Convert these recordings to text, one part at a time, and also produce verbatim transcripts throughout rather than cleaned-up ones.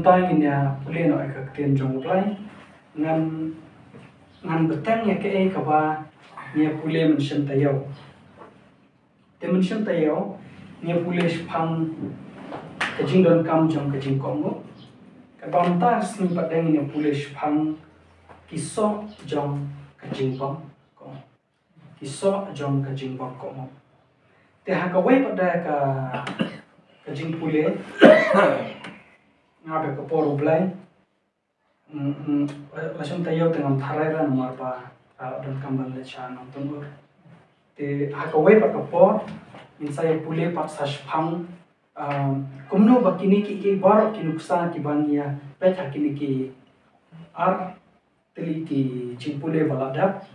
Ba ngin ïa pule noh ïa ka ktien jong U Blei. Ngan, ngan bteng ïa kaei kaba ngin ïa pule mynshem taïew. Te mynshem taïew ngin ïa pule shaphang ka jingdonkam jong ka jingkohnguh. Kaba mynta ka sngi pat ngin ïa pule shaphang ki soh jong ka jingbym kohnguh. Ki soh jong ka jingbym kohnguh. Te ha kawei pat ka, ka jingpule, nga ba ka por U Blei. Mm, mm, la shim taïew te ngam tharai ra namar ba, ah, donkam ban leit sha Nongtynur. Te ha kawei pat ka por ngin sa ïa pule pat sa shaphang, ah, kumno ba kine ki, ki baroh ki nuksa kiba ngi ïa peit ha kine ki ar tylli ki jingpule ba la dep.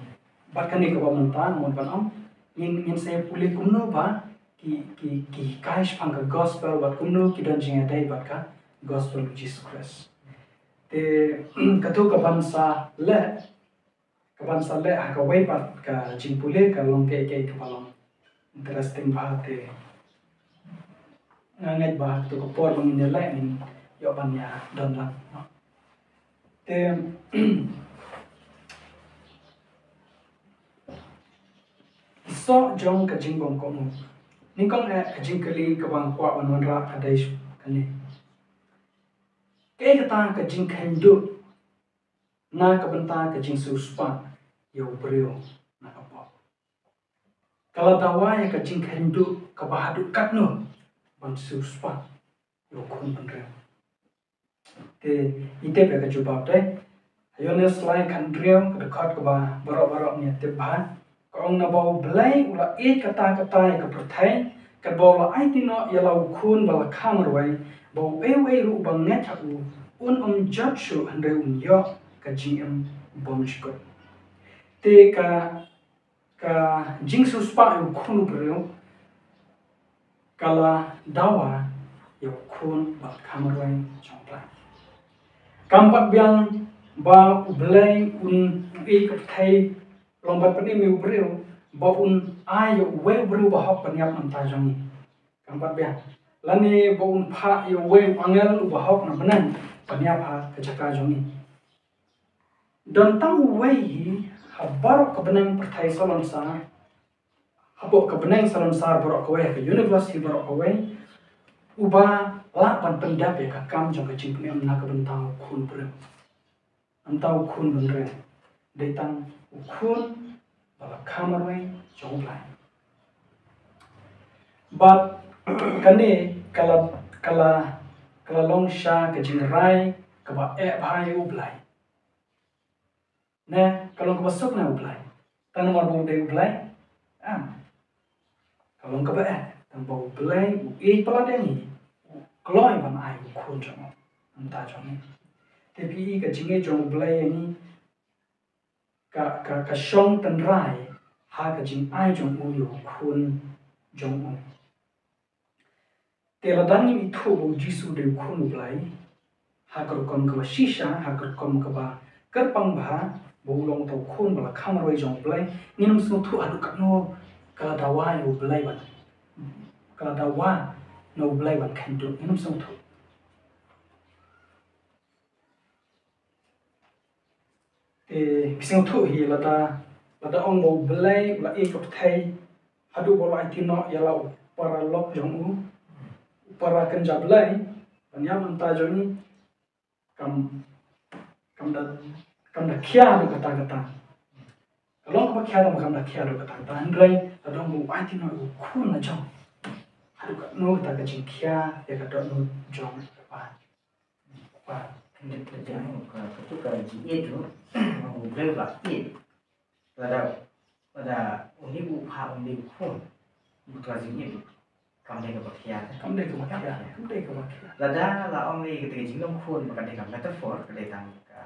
Bad kane kaba mynta nga mut ban ong, ngin, ngin sa ïa pule kumno ba ki, ki, ki hikai shaphang ka gospel bad kumno ki don jingïadei bad ka gospel u Jisu Khrist. Te kato kaban sa leh, kaban sa leh ha kawei pat ka jingpule ka long kaei kaei kaba long interesting bha te nga ngeit ba kato ka por ba ngin ïa leh ngin ïoh ban ïa don lang. Te ki soh jong ka jingbym kohnguh. Nyngkong eh ka jingkylli kaba nga kwah ban wanrah ka dei kane. Kaei kata ka jingkheiñ duh na ka bynta ka jingsiewspah ïa u briew na ka pop? Ka la dawa ïa ka jingkheiñ duh kaba haduh katno ban siewspah ïa u khun bynriew? Te i tip ïa ka jubab dei ha Ïoannis lai khathynriew ka dkhot kaba baroh baroh ngi tip bha. Ka ong, naba U Blei u la ïeit katta katta ïa ka pyrthei, katba u la aiti noh ïa la u khun ba la kha marwei, ba uei uei ruh uba ngeit ha u un ym jot shuh hynrei un ïoh ka jingim bymjukut. Te ka, ka jingsiewspah ïa u khun u briew ka la dawa ïa u khun ba la kha marwei jong U Blei. Kam pat biang ba U Blei un, u ïeit ka pyrthei long ban pynim ïa u briew ba un ai ïa uwei u briew ba hok ban ïap na bynta jong ngi. Kam pat biang. Lane ba un phah ïa uwei u angel uba hok na bneng ban ïap ha ka jaka jong ngi. Don tang uwei hi ha baroh ka bneng pyrthei salonsar, hapoh ka bneng salonsar baroh kawei, ha ka universe hi baroh kawei, uba lah ban pyndep ïa ka kam jong ka jingpynim na ka bynta u khun briew. Ym tang u khun bynriew, dei tang u khun ba la kha marwei jong U Blei. Bad kane ka la, ka la, ka la long sha ka jingrai kaba eh bha ïa U Blei. Ne, ka long kaba suk na U Blei. Tang namar ba u dei U Blei? Em. Ka long kaba eh, tang ba U Blei u ïeit palat ïa ngi, u kloi ban ai u khun jong u na bynta jong ngi. Te phi i ka jingïeit jong U Blei ïa ngi ka, ka, ka shong tynrai ha ka jingai jong u ïa u khun jong u. Te lada ngim ithuh ba u Jisu u dei u khun U Blei, ha ka rukom kaba shisha, ha ka rukom kaba kyrpang bha, ba u long uta u khun ba la kha marwei jong U Blei, ngin ym sngewthuh haduh katno ka la dawa ïa U Blei ban, ka la dawa na U Blei ban kheiñ duh, ngin ym sngewthuh. Te phi sngewthuh hi lada, lada ong ba U Blei u la ïeit ka pyrthei haduh ba u la aiti noh ïa la u para lok jong u, u para kynja Blei, ban ïap na bynta jong ngi, kam, kam da, kam da khia haduh katta katta. Ka long kaba khia tang ba kam da khia haduh katta katta. Hynrei lada ong ba u aiti noh u khun la jong, haduh katno kata ka jingkhia ïa ka dohnud jong u kpa. Kpa. Ka, ka, ka, ka, ka jingïeit ruh, U Blei u la ïeit. Lada, lada une u phah une u khun, u la jingïeit ruh, kam dei kaba khia. Kam dei kaba khia. Kam dei kaba khia. Lada la ong ïa kata ka jinglong khun ba ka dei ka metaphor, ka dei tang ka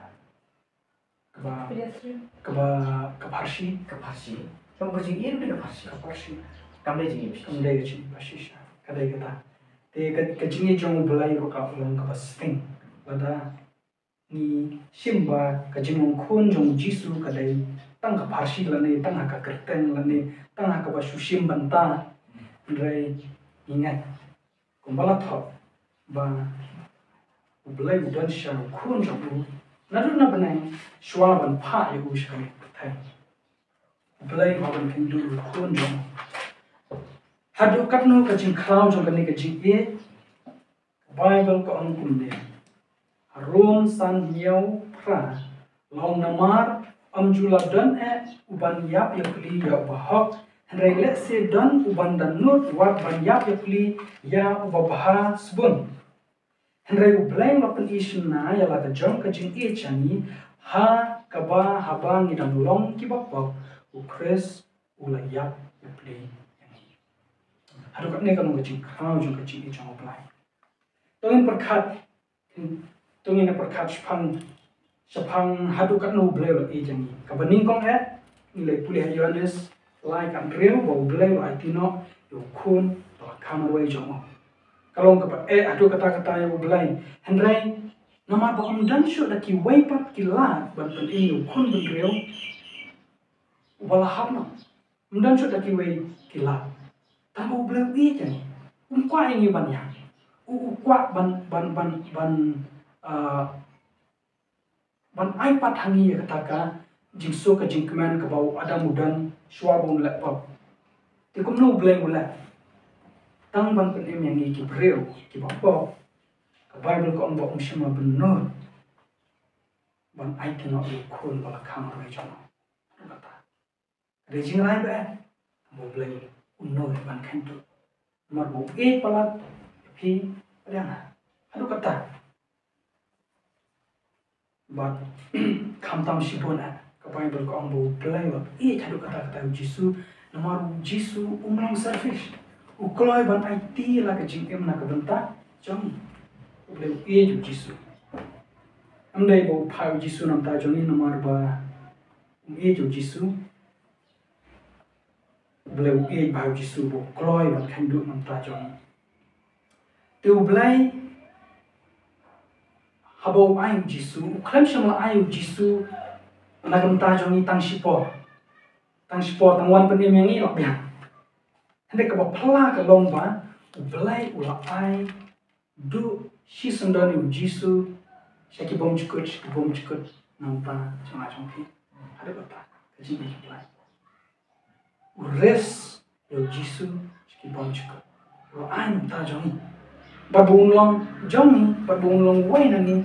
Kaba, kaba, ka pharshi. Ka pharshi. Ka pharshi. Ka pharshi. Kam dei ka jingpharshi shisha. Ka dei kata. Te ka, ka jingïeit jong U Blei ruh ka long kaba sting. Lada ngi shim ba ka jinglong khun jong u Jisu ka dei tang ka pharshi lane tang ha ka kyrteng lane tang ha kaba shu shim bynta. Hynrei ngi ngeit kumba la thoh ba U Blei u don sha u Khun jong u naduh na bneng, shuwa ban phah ïa u sha kane ka pyrthei. U Blei u la ban kynduh ïa u Khun jong u. Haduh katno ka jingkhraw jong kane ka jingïeit? Ka Baibl ka ong kumne. Ha Rom san hynñiew phra, la ong, namar ym ju la don eh uban ïap ïapli ïa u bahok, hynrei lehse don uban dohnud wat ban ïap ïapli ïa u babha sbun. Hynrei U Blei u la pyni shynna ïa la ka jong ka jingïeit jong ngi, ha kaba haba ngi dang long ki bapop, U Khrist u la ïap ïapli ïa ngi. Haduh katne ka long ka jingkhraw jong ka jingïeit jong U Blei. To ngin pyrkhat, to ngin pyrkhat shaphang, shaphang haduh katno U Blei u la ïeit ïa ngi. Kaba nyngkong eh, ngi la pule ha Ïoannis lai ka hynriew ba U Blei u la aiti noh ïa u Khun ba la kham marwei jong u. Ka long kaba eh haduh katta katta ïa U Blei. Hynrei namar ba ym don shuh da kiwei pat ki lad ban pynim ïa u Khun bynriew uba la hap noh. Ym don shuh da kiwei ki lad. Tang ba U Blei u ïeit ïa ngi. Um kwah ïa ngi ban ïap. U, u kwah ban, ban, ban, ban, ah, ban ai pat ha ngi ïa kata ka jingsuk ka jingkmen kaba u Adam u don shuwa ba un leh pop. Te kumno U Blei u leh? Tang ban pynim ïa ngi ki briew kiba pop. Ka Baibl ka ong ba um shym la bynnud ban aiti noh ïa u Khun ba la kham marwei jong u. Kata ka dei jingrai ba eh. Ba U Blei un nud ban kynduh. Namar ba u ïeit palat ïa phi, phi dang haduh katta. Bad khamtam shibun eh, ka Baibl ka ong ba U Blei u ïeit haduh katta katta ïa u Jisu. Namar u Jisu um long selfish. U kloi ban aiti la ka jingim na ka bynta jong ngi. U Blei u ïeit ïa u Jisu. Ym dei ba u phah ïa u Jisu na ka bynta jong ngi namar ba um ïeit ïa u Jisu. U Blei u ïeit bha ïa u Jisu, ba u kloi ban kynduh na ka bynta jong ngi. Te U Blei haba u ai u Jisu, u khlem shym la ai u Jisu na ka bynta jong ngi tang shipor. Tang shipor, tang wan pynim ïa ngi, lah biang. Hynrei kaba phylla ka long ba U Blei u la ai duh shisyndon ïa u Jisu sha ki bymjukut, sha ki bymjukut na ka bynta jong nga jong phi. Haduh katta ka jingïeit U Blei. U risk ïa u Jisu sha ki bymjukut. U la ai na ka bynta jong ngi. Bad ba un long jong ngi, bad ba un long uwei na ngi,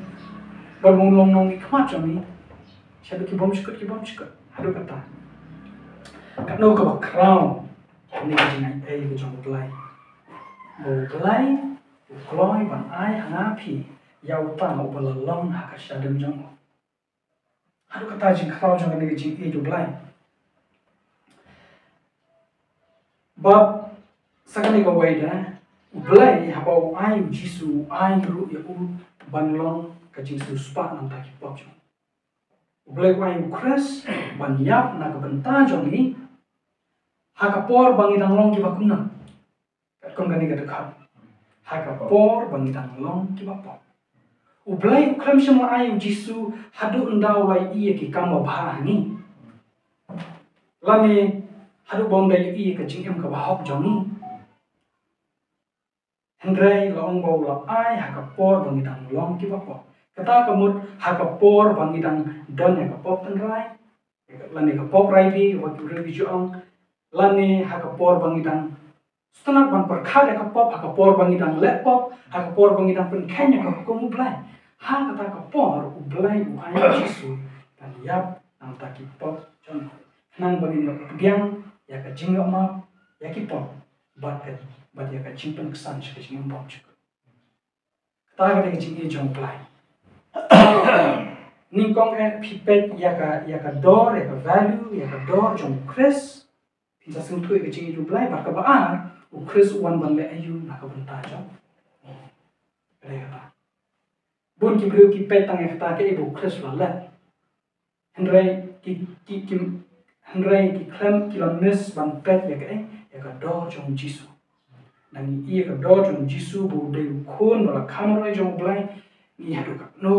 bad ba un long nongmihkhmat jong ngi. Shaduh ki bymjukut, ki bymjukut. Haduh katta. Katno kaba khraw kane ka jingaiei ka jong U Blei. Ba U Blei u kloi ban ai ha nga phi ïa uta uba la long ha ka shadem jong u. Haduh katta jingkhraw jong kane ka jingïeit U Blei. Bad sa kane kawei de, U Blei haba u ai u Jisu, u ai ruh ïa u ban long ka jingsiewspah na ka bynta ki pop jong u. U Blei u ai u Khrist ban ïap na ka bynta jong ngi ha ka por ba ngi dang long kiba kumno? Katkum kane ka dkhot. Ha ka por ba ngi dang long kiba pop. U Blei u khlem shym la ai u Jisu haduh ynda u la ïohi ïa ki kam babha ha ngi, lane haduh ba un da ïohi ïa ka jingim kaba hok jong ngi. Hynrei la ong ba u la ai ha ka por ba ngi dang long kiba pop. Kata ka mut ha ka por ba ngi dang don ïa ka pop tynrai, lane ka pop raibi, kaba ki briew ki ju ong, lane ha ka por ba ngi dang sngewtynnat ban pyrkhat ïa ka pop, ha ka por ba ngi dang leh pop, ha ka por ba ngi dang pynkheiñ ïa ka hukum U Blei. Ha kata ka por U Blei u ai u Jisu ban ïap na ka bynta ki pop jong ngi, khnang ba ngin ïoh pdiang ïa ka jingïohmap ïa ki pop bad ka, bad ïa ka jingpynksan sha ka jingim bymjukut. Kata ka dei ka jingïeit jong U Blei. Nyngkong eh phi peit ïa ka, ïa ka dor, ïa ka value, ïa ka dor jong u Khrist. Phin sa sngewthuh ïa ka jingïeit U Blei, bad kaba ar, u Khrist u wan ban leh aïu na ka bynta jong ngi. Ka dei kata. Bun ki briew ki peit tang ïa kata kaei ba u Khrist u la leh. Hynrei ki, ki, ki, hynrei ki khlem, ki la miss ban peit ïa kaei, ïa ka dor jong u Jisu. Ngi ïohi ïa ka dor jong u Jisu ba u dei u Khun ba la kham marwei jong U Blei, ngi ïohi haduh katno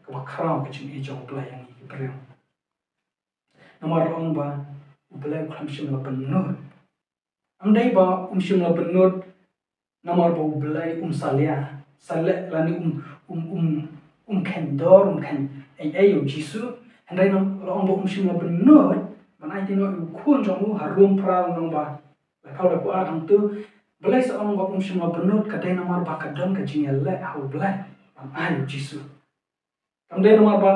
kaba khraw ka jingïeit jong U Blei ïa ngi ki briew. Namar la ong ba U Blei u khlem shym la pynnud. Ym dei ba um shym la pynnud namar ba U Blei um salia, salia lane um, um, um, um kheiñ dor, um kheiñ ei ei ïa u Jisu. Hynrei nang la ong ba um shym la bynnud ban aiti noh ïa u khun jong u ha Rom phra lynnong ba laiphew laiphew ar hangto. Balei sa ong ba um shym la bynnud? Ka dei namar ba ka don ka jingïaleh ha U Blei ban ai ïa u Jisu. Kam dei namar ba,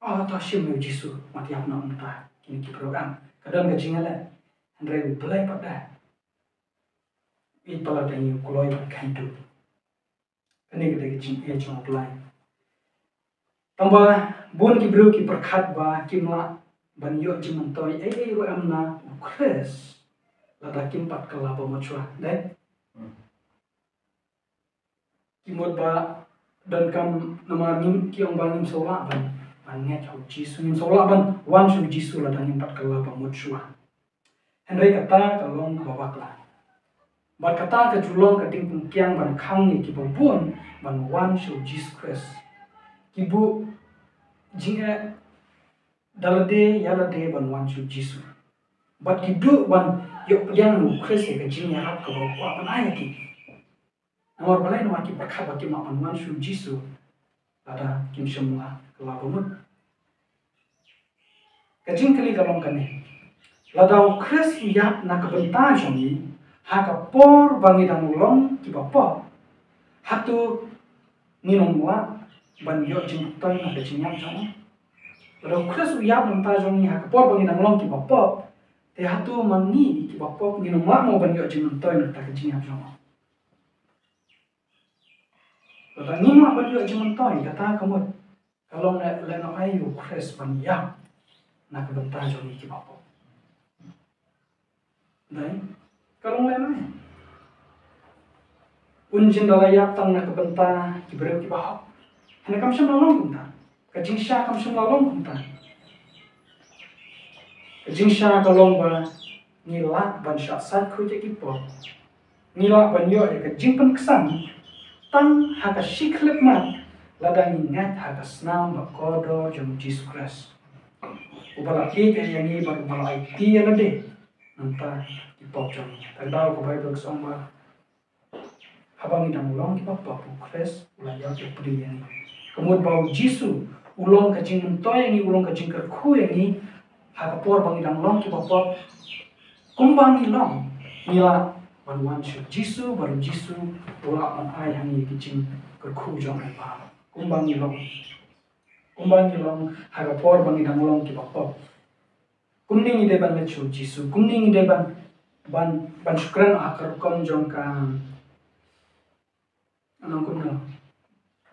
oh, to shim ïa u Jisu, mat ïap noh mynta, kine ki briew, em. Ka don ka jingïaleh. Hynrei U Blei pat da ïeit palat ïa ngi, u kloi ban kheiñ duh. Kane ka dei ka jingïeit jong U Blei. Tangba bun ki briew ki pyrkhat ba kim lah ban ïoh jingmyntoi ei ei ruh em na U Khrist lada kim pat kylla ba mut shuwa. Dei? Ki mut ba donkam namar ngim, ki ong ba ngim sngewlah ban, ban ngeit ha u Jisu, ngim sngewlah ban wan sha u Jisu lada ngim pat kylla ba mut shuwa. Hynrei kata ka long kaba bakla. Bad kata ka ju long ka ding pynkiang ban khang ïa kiba bun ban wan sha u Jisu Khrist. Ki buh jingeh da lade ïa lade ban wan sha u Jisu. Bad ki duh ban ïoh pdiang na u Khrist ïa ka jingïarap kaba u kwah ban ai ïa ki. Namar balei? Namar ki pyrkhat ba kim lah ban wan sha u Jisu lada kim shym la kylla ba mut. Ka jingkylli ka long kane. Lada u Khrist u ïap na ka bynta jong ngi ha ka por ba ngi dang long kiba pop, hato ngin ym lah ban ïoh jingmyntoi na ka jingïap jong u? Lada u Khrist u ïap na ka bynta jong ngi ha ka por ba ngi dang long kiba pop, te hato ma ngi kiba pop ngin ym lah mo ban ïoh jingmyntoi na kata ka jingïap jong u? Lada ngim lah ban ïoh jingmyntoi, kata ka mut ka long lehnohei ïa u Khrist ban ïap na ka bynta jong ngi kiba pop. Dei, ka long lehnohei. Un jin da la ïap tang na ka bynta ki briew kiba hok. Hynrei kam shym la long kumta. Ka jingshisha kam shym la long kumta. Ka jingshisha ka long ba ngi lah ban shah sait khuid ïa ki pop. Ngi lah ban ïoh ïa ka jingpynksan tang ha ka shi khyllipmat lada ngi ngeit ha ka snam ba kordor jong u Jisu Khrist, uba la ïeit ïa ngi bad uba la aiti ïa lade na ka bynta ki pop jong ngi. Ka daw ka Baibl ka ong ba haba ngi dang long kiba pop, u Khrist u la ïap ïa u pli ïa ngi. Ka mut ba u Jisu u long ka jingmyntoi ïa ngi, u long ka jingkyrkhu ïa ngi ha ka por ba ngi dang long kiba pop. Kumba ngi long, ngi lah ban wan sha u Jisu, bad u Jisu u lah ban ai ha ngi ki jingkyrkhu jong u baroh. Kumba ngi long, kumba ngi long ha ka por ba ngi dang long kiba pop. Kumne ngi dei ban leit sha u Jisu, kumne ngi dei ban, ban, ban shu kren ha ka rukom jong ka, nang kumno,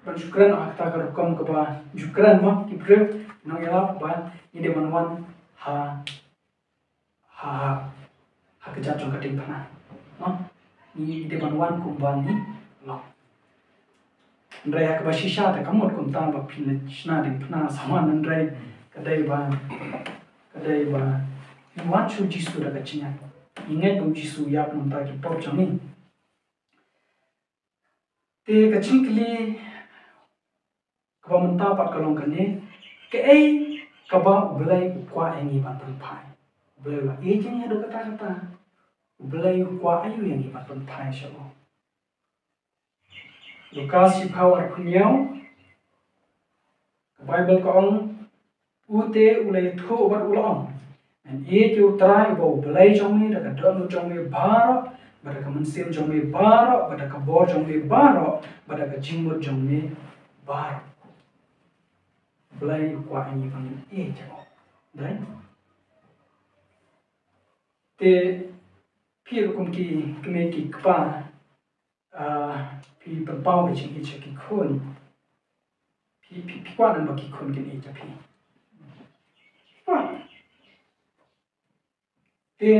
ban shu kren ha kata ka rukom kaba ju kren mo ki briew, nang ïalap ba ngi dei ban wan ha, ha, ha ka jait jong ka diengphna. Mo? Ngi dei ban wan kumba ngi long. Hynrei ha kaba shisha te ka mut kumta ba phin leit shna diengphna sa wan, hynrei ka dei ba, ka dei ba ngi wan sha u Jisu da ka jingngeit. Ngi ngeit ba u Jisu u ïap na ka bynta ki pop jong ngi. Te ka jingkylli kaba mynta pat ka long kane, kaei kaba U Blei u kwah ïa ngi ban pynphai? U Blei u la ïeit ïa ngi haduh katta katta. U Blei u kwah aïu ïa ngi ban pynphai sha u? Lukas shiphew arphew hynñiew, ka Baibl ka ong, u te u la ïathuh bad u la ong, men ïeit ïa U Trai uba U Blei jong me da ka dohnud jong me baroh, bad da ka mynsiem jong me baroh, bad da ka bor jong me baroh, bad da ka jingmut jong me baroh. U Blei u kwah ïa ngi ban ïeit ïa u. Dei? Te phi ruh kum ki kmie ki kpa, ah, phi pynpaw ka jingïeit sha ki khun. Phi, phi, phi kwah nang ba ki khun kin ïeit ïa phi? Kwah. Te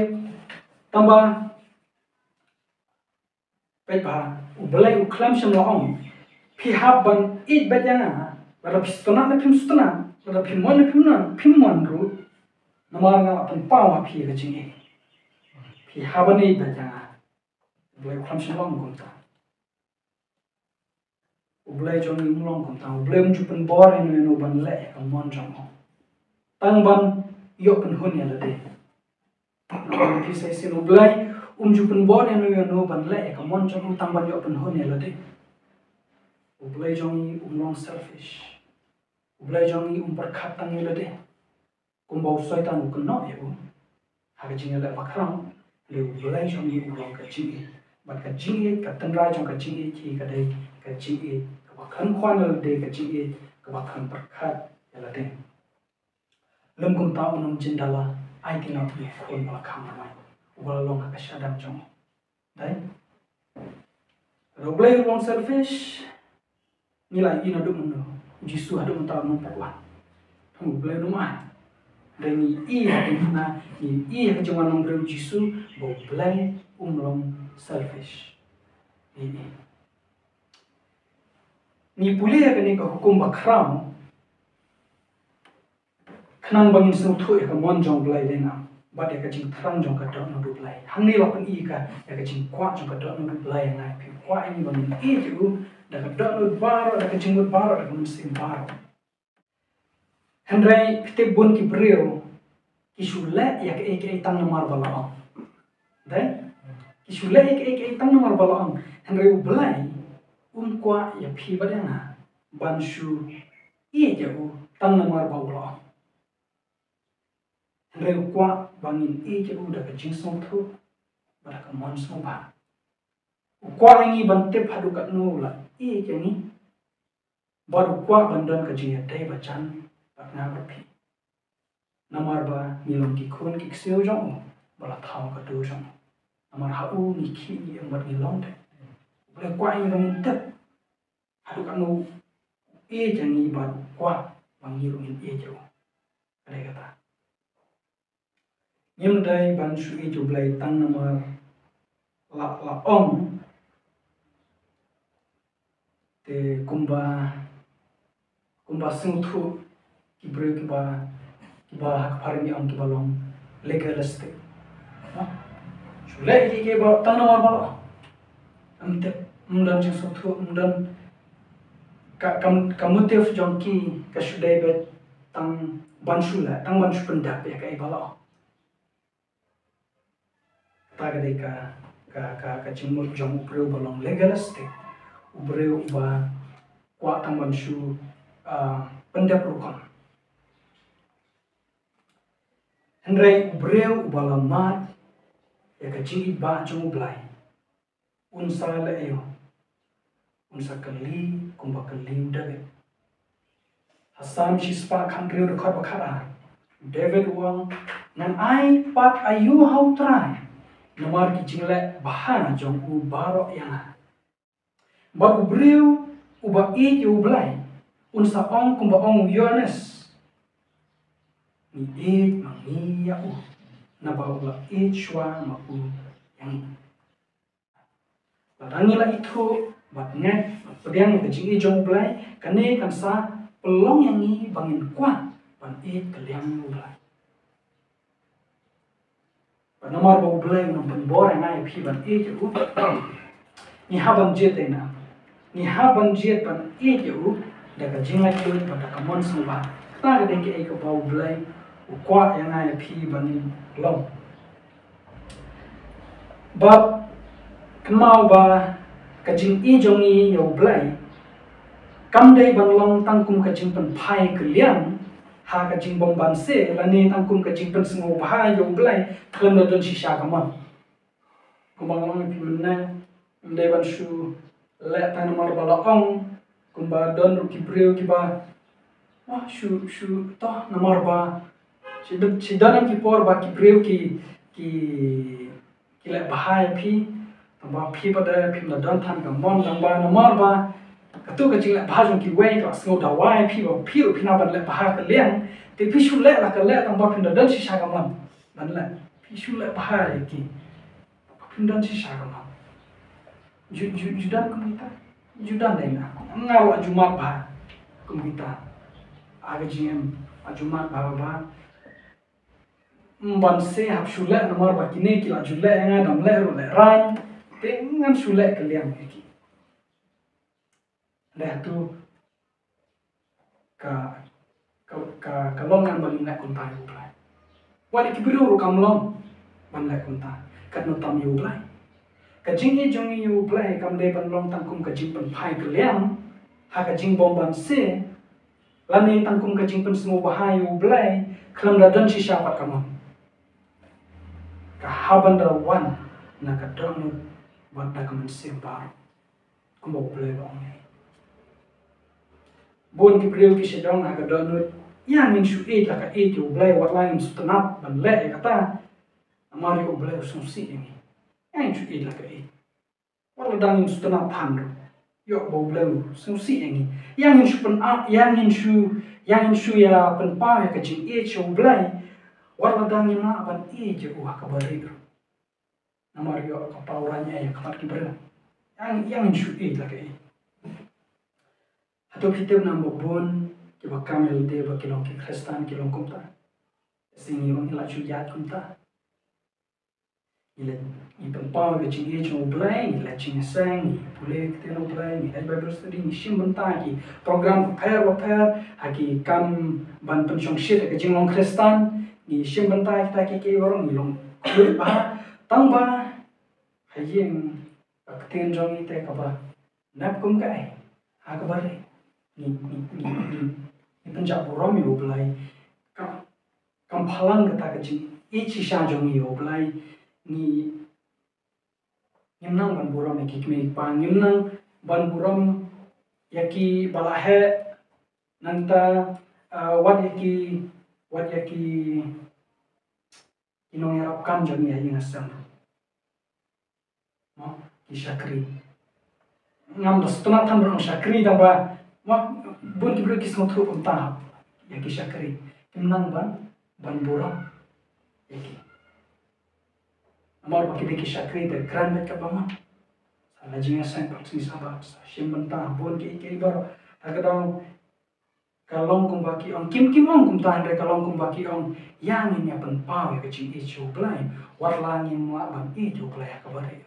tangba peit ba U Blei u khlem shym la ong phi hap ban ïeit beit ïa nga, lada phi sngewtynnat ne phim sngewtynnat, lada phi mon ne phim mon, phim mon ruh, namar nga la pynpaw ha phi ka jingïeit. Phi hap ban ïeit beit ïa nga. U Blei u khlem shym la ong kumta. U Blei jong ngi um long kumta. U Blei um ju pynbor ïano ïano ban leh ïa ka mon jong u, tang ban ïoh pynhun ïa lade. Phi sa shisien, U Blei um ju pynbor ïano ïano ban leh ïa ka mon jong u tang ban ïoh pynhun ïa lade. U Blei jong ngi um long selfish. U Blei jong ngi um pyrkhat tang ïa lade. Kumba u Soitan u kynnoh ïa u ha ka jingïaleh bakhraw, lei u Blei jong ngi u long ka jingïeit. Bad ka jingïeit, ka tynrai jong ka jingïeit hi ka dei ka jingïeit kaba khlem khwan ïa lade, ka jingïeit kaba khlem pyrkhat ïa lade. Lym kumta un ym jin da la aiti noh ïa u khun ba la kham lamai uba la long ha ka shadem jong u. Dei? Lada U Blei u long selfish, ngi la ïohi naduh mynno? U Jisu haduh mynta um pat wan. Tang U Blei um ai. Dei ngi ïohi ha ka jingwan nongbriew U Jisu ba U Blei um long selfish. Ngi ïohi. Ngi pule ha kane ka hukum bakhraw. Khnang ba ngin sngewthuh ïa ka mon jong U Blei dei ngam, bad ïa ka jingthrang jong ka dohnud U Blei. Hangne la pyni ka ïa ka jingkwah jong ka dohnud U Blei ïa ngi, phi kwah ïa ngi ba ngin ïeit ïa u da ka dohnud baroh, da ka jingmut baroh, da ka mynsiem baroh. Hynrei phi tip bun ki briew ki shu leh ïa kaei kaei tang namar ba la ong. Dei? Ki shu leh ïa kaei kaei tang namar ba la ong. Hynrei U Blei um kwah ïa phi bad ïa nga ban shu ïeit ïa u tang namar ba u la ong. Hynrei u kwah ba ngin ïeit ïa u da ka jingsngewthuh bad da ka mon sngewbha. U kwah ïa ngi ban tip haduh katno u la ïeit ïa ngi. Bad u kwah ban don ka jingïadei ba jan bad nga bad phi. Namar ba ngi long ki khun ki ksiew jong u ba la thaw ka dur jong u. Namar ha u ngi khih ngi ïeng bad ngi long de. U Blei u kwah ïa ngi ba ngin tip haduh katno u ïeit ïa ngi bad u kwah ba ngi ruh ngin ïeit ïa u. Ka dei kata. Ngim dei ban shu ïeit U Blei tang namar la, la ong. Te kumba, kumba sngewthuh ki briew kiba, kiba ha ka phareng ngi ong kiba long legalistic. Ha? Shu leh ïa kiei kiei baroh tang namar ba la ong. Ym tip, ym don jingsngewthuh, ym don ka, ka, ka motive jong ki ka shu dei beit tang ban shu leh, tang ban shu pyndep ïa kaei ba la ong. Kata ka dei ka, ka, ka, ka jingmut jong u briew ba long legalistic. U briew uba kwah tang ban shu, ah, pyndep rukom. Hynrei u briew uba la mad ïa ka jingïeit ba jong U Blei, un sa leh aïu? Un sa kylli kumba kylli u David. Ha Salm shispah khathynriew dkhot ba khatar, u David u ong, ngan ai pat aïu ha U Trai namar ki jingleh bha jong u baroh ïa nga. Bad u briew uba ïeit ïa U Blei un sa ong kumba ong u Ïoannis, ngi ïeit ma ngi ïa u naba u la ïeit shuwa ma u ïa ngi. Lada ngi la ithuh bad ngeit bad pdiang ïa ka jingïeit jong U Blei, kane kan sa pynlong ïa ngi ba ngin kwah ban ïeit kylliang ïa U Blei. Bad namar ba U Blei un ym pynbor ïa nga ïa phi ban ïeit ïa u, ngi hap ban jied ïa nga. Ngi hap ban jied ban ïeit ïa u da ka jinglaitluid bad da ka mon sngewbha. Kata ka dei kaei kaba U Blei u kwah ïa nga ïa phi ban long. Bad kynmaw ba ka jingïeit jong ngi ïa U Blei kam dei ban long tang kum ka jingpynphai kylliang ha ka jingbymbanse lane tang kum ka jingpynsngewbha ïa U Blei khlem da don shisha ka mon. Kumba nga ong ïa phi mynne, ym dei ban shu leh tang namar ba la ong, kumba don ruh ki briew kiba, ah, shu, shu, to namar ba, shi don, shi don ki por ba ki briew ki, ki, ki leh bha ïa phi, tang ba phi pat de phim da don than ka mon, tang ba namar ba katto ka jingleh bha jong kiwei ka la sngew dawa ïa phi ba phi ruh phi nang ban leh bha kylliang, te phi shu leh la ka leh tang ba phim da don shisha ka mon ban leh, phi shu leh bha ïa ki. Phin don shisha ka mon. Ju, ju, ju don kum kita. Ju don dei na. Nga ruh ju mad bha kum kita. A ka jingim, a ju mad bha bha. Ym ban se hap shu leh namar ba kine ki la ju leh ïa nga, dang leh ruh leh rang. Te ngan shu leh kylliang ïa ki. Leh tu ka, ka, ka, ka long ngan ban leh kumta ïa U Blei. Wat ïa ki briew ruh kam long ban leh kumta. Katno tam ïa U Blei. Ka jingïeit jong ngi ïa U Blei kam dei ban long tang kum ka jingpynphai kylliang ha ka jingbym ban siew, lane tang kum ka jingpynsngewbha ïa U Blei, khlem da don shisha pat ka mon. Ka hap ban da wan na ka dohnud bad na ka mynsiem baroh, kumba U Blei u la ong. Bun ki briew ki shu ong ha ka dohnud, ïa ngin shu ïeit la ka ïeit ïa U Blei, wat la ngin sngewtynnat ban leh ïa kata, namar ïoh U Blei u sngewsih ïa ngi. Ïa ngin shu ïeit la ka ïeit. Wat la dang ngin sngewtynnat than ruh, ïoh ba U Blei u sngewsih ïa ngi. Ïa ngin shu pyn-, ïa ngin shu, ïa ngin shu ïa pynpaw ïa ka jingïeit sha U Blei, wat la dang ngim lah ban ïeit ïa u ha kaba rieh ruh. Namar ïoh ka paw rangï ïa ka mat ki briew. Ïa ngin, ïa ngin shu ïeit la ka ïeit. Hato phi tip namar ba bun kiba kam ïa lade ba ki long ki Khristan ki long kumta? Shisha ngi ong ngi la shu ïaid kumta. Ngi leit, ngi pynpaw ka jingïeit jong U Blei, ngi leit jingïaseng, ngi pule ktien U Blei, ngi leit Bible study, ngi shim bynta ki program bapher bapher ha ki kam ban pynshongshit ha ka jinglong Khristan, ngi shim bynta kita kiei kiei baroh, ngi long khlur bha, tang ba ha ïing ka ktien jong ngi te kaba nap kum kaei, ha kaba rieh ngi, ngi, ngi, ngi, ngi pynjah burom ïa U Blei. Ka kam phalang kata ka jingïeit shisha jong ngi ïa U Blei, ngi, ngim nang ban burom ïa ki kmie ki kpa, ngim nang ban burom ïa kiba la heh, nangta, ah, wat ïa ki, wat ïa ki, ki nongïarap kam jong ngi ha ïing ha sem. Mo, ki shakri. Ngam da sngewtynnat than ban ong shakri tang ba, mo, bun ki briew ki sngewthuh kumta ïa ki shakri. Kim nang ban, ban burom ïa ki. Namar ba ki dei ki shakri te kren beit katba mon. Sa la jingïaseng pat sngi Sabat, sa shim bynta bun kiei kiei baroh. Ha ka daw ka long kumba ki ong, kim, kim ong kumta hynrei ka long kumba ki ong, ïa ngin ïa pynpaw ïa ka jingïeit sha U Blei, wat la ngim lah ban ïeit ïa U Blei ha kaba rieh.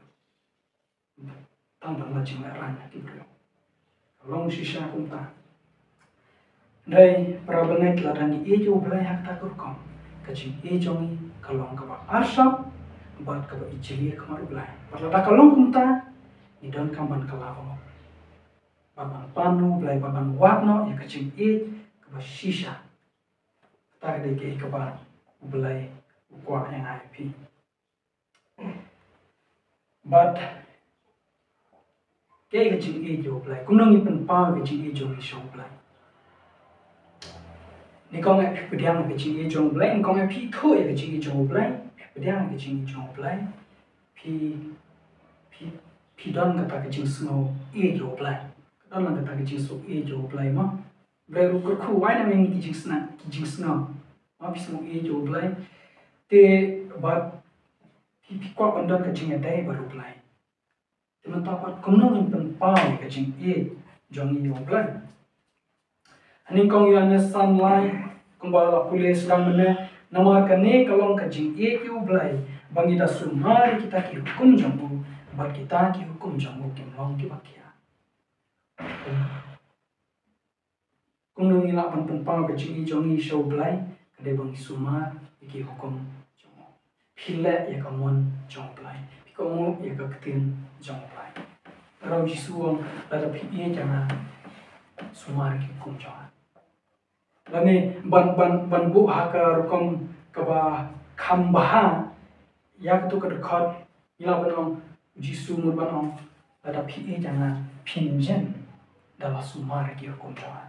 Tang ban la jinglehraiñ ha ki briew. Ka long shisha kumta. Hynrei para bangeit, lada ngi ïeit ïa U Blei ha kata ka rukom, ka jingïeit jong ngi ka long kaba arsap bad kaba ijli ha khmat U Blei. Bad lada ka long kumta, ngi donkam ban kylla bha. Bad ban pan na U Blei, bad ban wad noh ïa ka jingïeit kaba shisha. Kata ka dei kaei kaba U Blei u kwah ïa nga ïa phi. Bad kaei ka jingïeit jong U Blei? Kumno ngin pynpaw ka jingïeit jong ngi sha U Blei? Nyngkong eh phi pdiang ka jingïeit jong U Blei, nyngkong eh phi ithuh ïa ka jingïeit jong U Blei, phi pdiang ka jingïeit jong U Blei, phi, phi, phi don kata ka jingsngew ïeit ïa U Blei. Ka don lang kata ka jingsngew ïeit ïa U Blei mo. Blei ruh u kyrkhu, wai na me ki jingsngew, ki jingsngew. Mo, phi sngew ïeit ïa U Blei. Te bad phi, phi kwah ban don ka jingïadei bad U Blei. Te mynta pat kumno ngin pynpaw ïa ka jingïeit jong ngi ïa U Blei? Ha nyngkong Ïoannis san lai, kumba la pule sdang mynne, namar kane ka long ka jingïeit ïa U Blei, ba ngi da sumar ïa kita ki hukum jong u, bad kita ki hukum jong u kim long kiba khia. Kumno ngi lah ban pynpaw ka jingïeit jong ngi sha U Blei? Ka dei ba ngi sumar ïa ki hukum jong u. Phi leh ïa ka mon jong U Blei. Phi kohnguh ïa ka ktien jong U Blei. Ka daw Jisu u ong, lada phi ïeit ïa nga, sumar ïa ki hukum jong nga. Lane ban, ban, ban buh ha ka rukom kaba kham bha ïa katu ka dkhot, ngi lah ban ong, Jisu mut ban ong, lada phi ïeit ïa nga, phin ïeng da la sumar ïa ki hukum jong nga.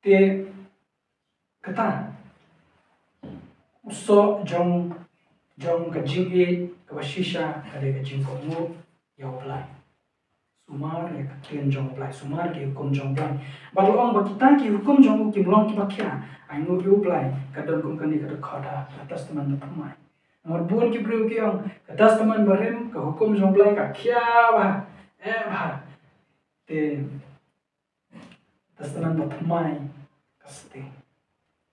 Te kata u soh jong, jong ka jingïeit kaba shisha ka dei ka jingkohnguh ïa U Blei. Sumar ïa ka ktien jong U Blei, sumar ki hukum jong U Blei. Bad la ong ba kita ki hukum jong u kim long kiba khia. Ainguh ïa U Blei, ka don kum kane ka dkhot ha Testament Bathymmai. Namar bun ki briew ki ong, ka Testament Barim, ka hukum jong U Blei ka khia bha, eh bha. Te Testament Bathymmai ka sting.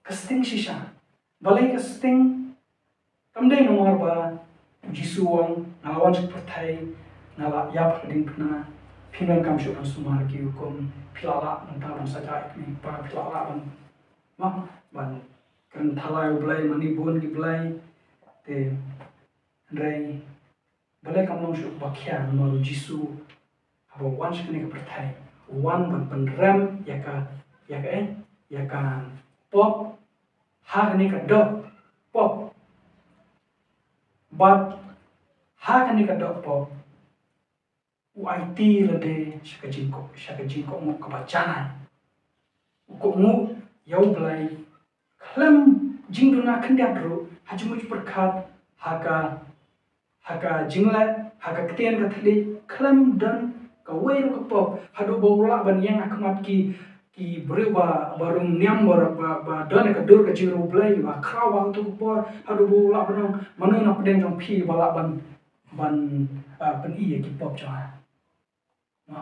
Ka sting shisha. Balei ka sting? Kam dei namar ba u Jisu u ong, nga la wan sha pyrthei, nga la ïap ha ka diengphna, phi donkam shuh ban sumar ki hukum, phi la lah nangta ban saja ïa ki kmie ki kpa, phi la lah ban, ma, ban kren thala ïa U Blei, mane bun ki blei, te hynrei balei kam long shuh ba khia namar u Jisu haba u wan sha kane ka pyrthei, u wan ban pynrem ïa ka, ïa ka, eh, ïa ka pop ha kane ka doh pop. Bad ha kane ka doh pop u aiti lade sha ka jingkoh, sha ka jingkohnguh kaba janai. U kohnguh ïa U Blei khlem jingduna khyndiat ruh, ha jingmut pyrkhat, ha ka, ha ka jingleh, ha ka ktien ka thylliej, khlem don kawei ruh ka pop, haduh ba u lah ban ïeng ha khmat ki, ki briew ba, ba rung niam, ba, ba, ba don ha ka dur ka jingriewblei, ba khraw ha kato ka por, haduh ba u lah ban ong, mano na pdeng jong phi ba lah ban, ban, ah, pyni ïa ki pop jong nga.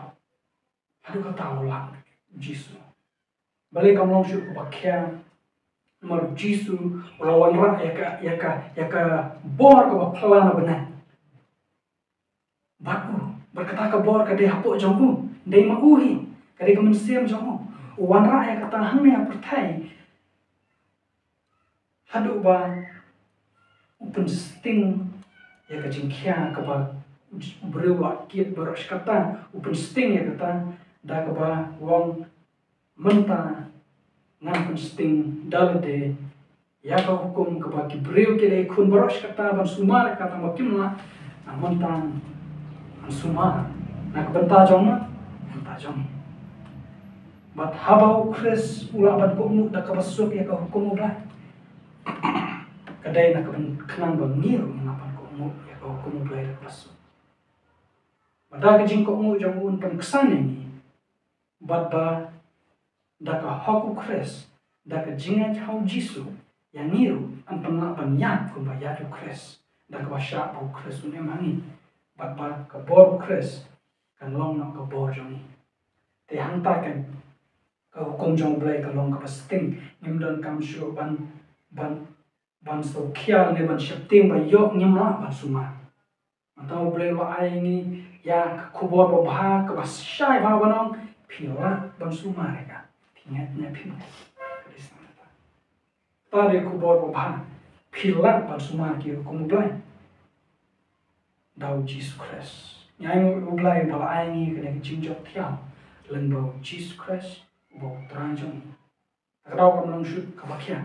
Haduh katta u lah U Jisu. Balei kam long shuh kaba khia? Namar U Jisu u la wanrah ïa ka, ïa ka, ïa ka bor kaba phylla na bneng. Bad u, bad kata ka bor ka dei hapoh jong u, dei ma u hi, ka dei ka mynsiem jong u. U wanrah ïa kata hangne ha pyrthei. Haduh ba u pynsting ïa ka jingkhia kaba u briew u la kit baroh shi katta, u pynsting ïa kata da kaba u ong mynta ngan pynsting da lade ïa ka hukum kaba ki briew ki la ïakhun baroh shi katta ban sumar ïa kata ba kim lah, na mynta ngan sumar na ka bynta jong nga, bynta jong ngi. Bad haba U Khrist u lah ban kohnguh da kaba suk ïa ka hukum U Blei, ka dei na ka byn-, khnang ba ngi ruh ngin lah ban kohnguh ïa ka hukum U Blei da kaba suk. Bad da ka jingkohnguh jong u un pynksan ïa ngi. Bad ba da ka hok U Khrist, da ka jingngeit ha U Jisu, ïa ngi ruh yn pynlah ban ïaid kumba ïaid U Khrist, da kaba shah ba U Khrist un im ha ngi. Bad ba ka bor U Khrist kan long noh ka bor jong ngi. Te hangta kan ka hukum jong U Blei ka long kaba sting, ngim donkam shuh ban, ban, ban sngewkhia ne ban sheptieng ba ïoh ngim lah ban sumar. Mynta U Blei u la ai ngi ïa ka khubor babha kaba shai bha ban ong, phi lah ban sumar ïa ka. Phi ngeit ne phim ngeit? Ka dei shisha kata. Kata dei khubor babha. Phi lah ban sumar ïa ki hukum U Blei da U Jisu Khrist. Ngi ainguh ïa U Blei ba la ai ngi kane ka jingjop thiaw lyngba U Jisu Khrist uba U Trai jong ngi. Ka daw kam long shuh kaba khia.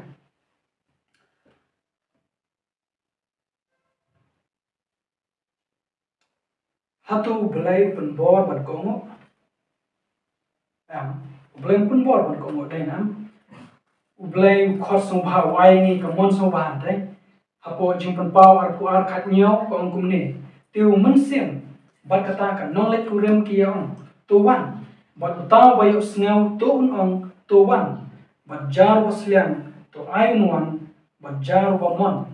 Hato U Blei u pynbor ban kohnguh? Em, U Blei u pynbor ban kohnguh dei ne em? U Blei u khot sngewbha, u ai ngi ka mon sngewbha dei. Hapoh Jingpynpaw arphew ar khathynñiew ka ong kumne: Te u Mynsiem bad kata ka nongleit kurim ki ïa ong, to wan. Bad uta uba ïohsngew to un ong, to wan. Bad jar uba sliang to ai un wan. Bad jar uba mon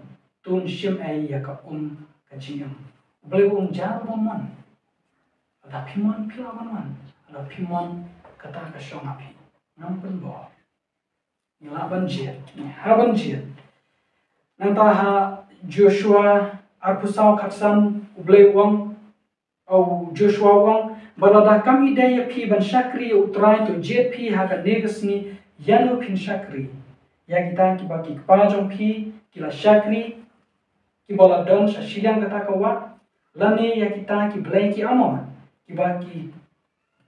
to un shim ei ïa ka um ka jingim. U Blei u ong jar uba mon. Lada phi mon phi lah ban wan. Lada phi mon kata ka shong ha phi. Ngam pynbor. Ngi lah ban jied, ngi hap ban jied. Nangta ha Joshua arphew saw khatsan U Blei u ong, u Joshua u ong, bad lada kam i dei ïa phi ban shakri ïa U Trai to jied phi ha kane ka sngi ïano phin shakri. Ïa kita kiba ki kpa jong phi ki la shakri, kiba la don sha shiliang kata ka wah, lane ïa kita ki blei ki Amor, kiba ki,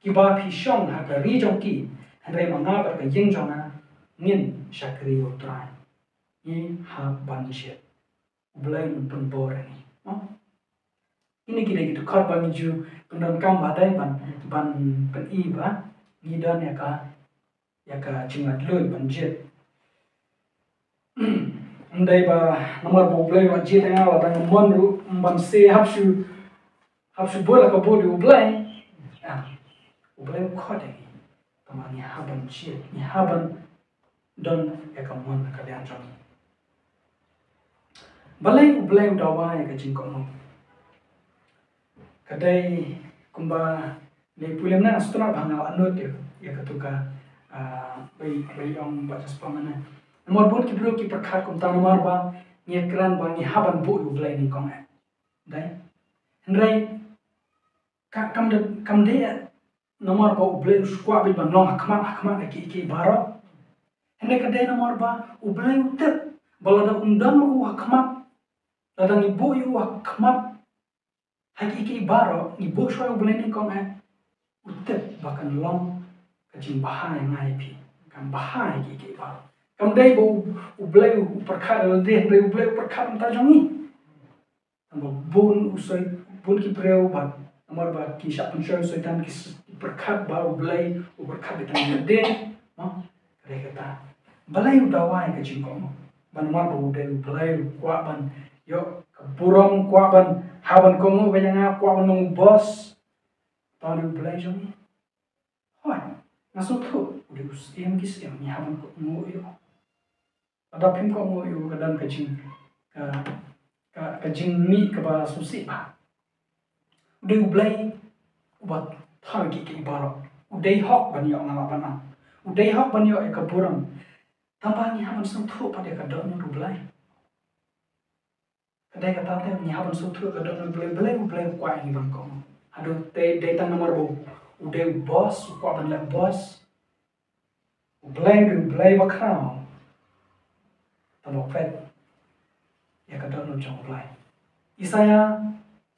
kiba phi shong ha ka ri jong ki, hynrei ma nga bad ka ïing jong nga ngin shakri ïa U Trai. Ngi hap ban jied. U Blei un pynbor ïa ngi. Mo? Kine ki dei ki dkhot ba ngi ju pyndonkam ba dei ban, ban pyni ba ngi don ïa ka, ïa ka jinglaitluid ban jied. Ym dei ba namar ba U Blei u la jied ïa nga lada nga mon ruh ym ban sngewhap shuh, hap shuh bud la ka bud ïa U Blei. Ah, U Blei u khot ïa ngi. Tangba ngi hap ban jied, ngi hap ban don ïa ka mon ha ka liang jong ngi. Balei U Blei u dawa ïa ka jingkohnguh? Ka dei kumba ngi pule mynne, nga sngewtynnat ba nga la nud ïa, ïa katu ka, ah, ba i, ba i ong ba just pa mynne. Namar bun ki briew ki pyrkhat kumta namar ba ngi kren ba ngi hap ban buh ïa U Blei nyngkong eh. Dei. Hynrei ka, kam dei, kam dei eh namar ba U Blei u shu kwah beit ban long ha khmat, ha khmat ïa kiei kiei baroh. Hynrei ka dei namar ba U Blei u tip ba lada um don ma u ha khmat, lada ngi buh ïa u ha khmat ha kiei kiei baroh, ngi buh shuwa ïa U Blei nyngkong eh, u tip ba kan long ka jingbha ïa nga ïa phi, kan bha ïa kiei kiei baroh. Kam dei ba u, u Blei u pyrkhat ïa lade, hynrei u Blei u pyrkhat na ka bynta jong ngi. Namar bun u soi, bun ki briew ba, namar ba ki shah pynshoi u Soitan ki s-, ki pyrkhat ba u Blei u pyrkhat beit tang ïa lade, no? Ka dei kata. Balei u dawa ïa ka jingkohnguh? Ba namar ba u dei u Blei u kwah ban ïoh ka burom, kwah ban, hap ban kohnguh beit ïa nga, kwah ban long u boss. Tang u dei u Blei jong ngi. Hooid, nga sngewthuh, u dei u Syiem ki syiem, ngi hap ban kohnguh ïa u. Lada phim kohnguh ïa u, ka don ka jing, ka, ka, ka jingmih kaba sngewsih bha. U dei u Blei uba thaw ïa kiei kiei baroh. U dei hok ban ïoh, nga lah ban ong, u dei hok ban ïoh ïa ka burom. Tangba ngi hap ban sngewthuh pat ïa ka dohnud u Blei. Ka dei kata te ngi hap ban sngewthuh ka dohnud u Blei, balei u Blei u kwah ïa ngi ban kohnguh. Haduh te dei tang namar ba u dei u boss, u kwah ban leh boss. U Blei u dei u Blei bakhraw. Tang ba peit ïa ka dohnud jong u Blei. Isaiah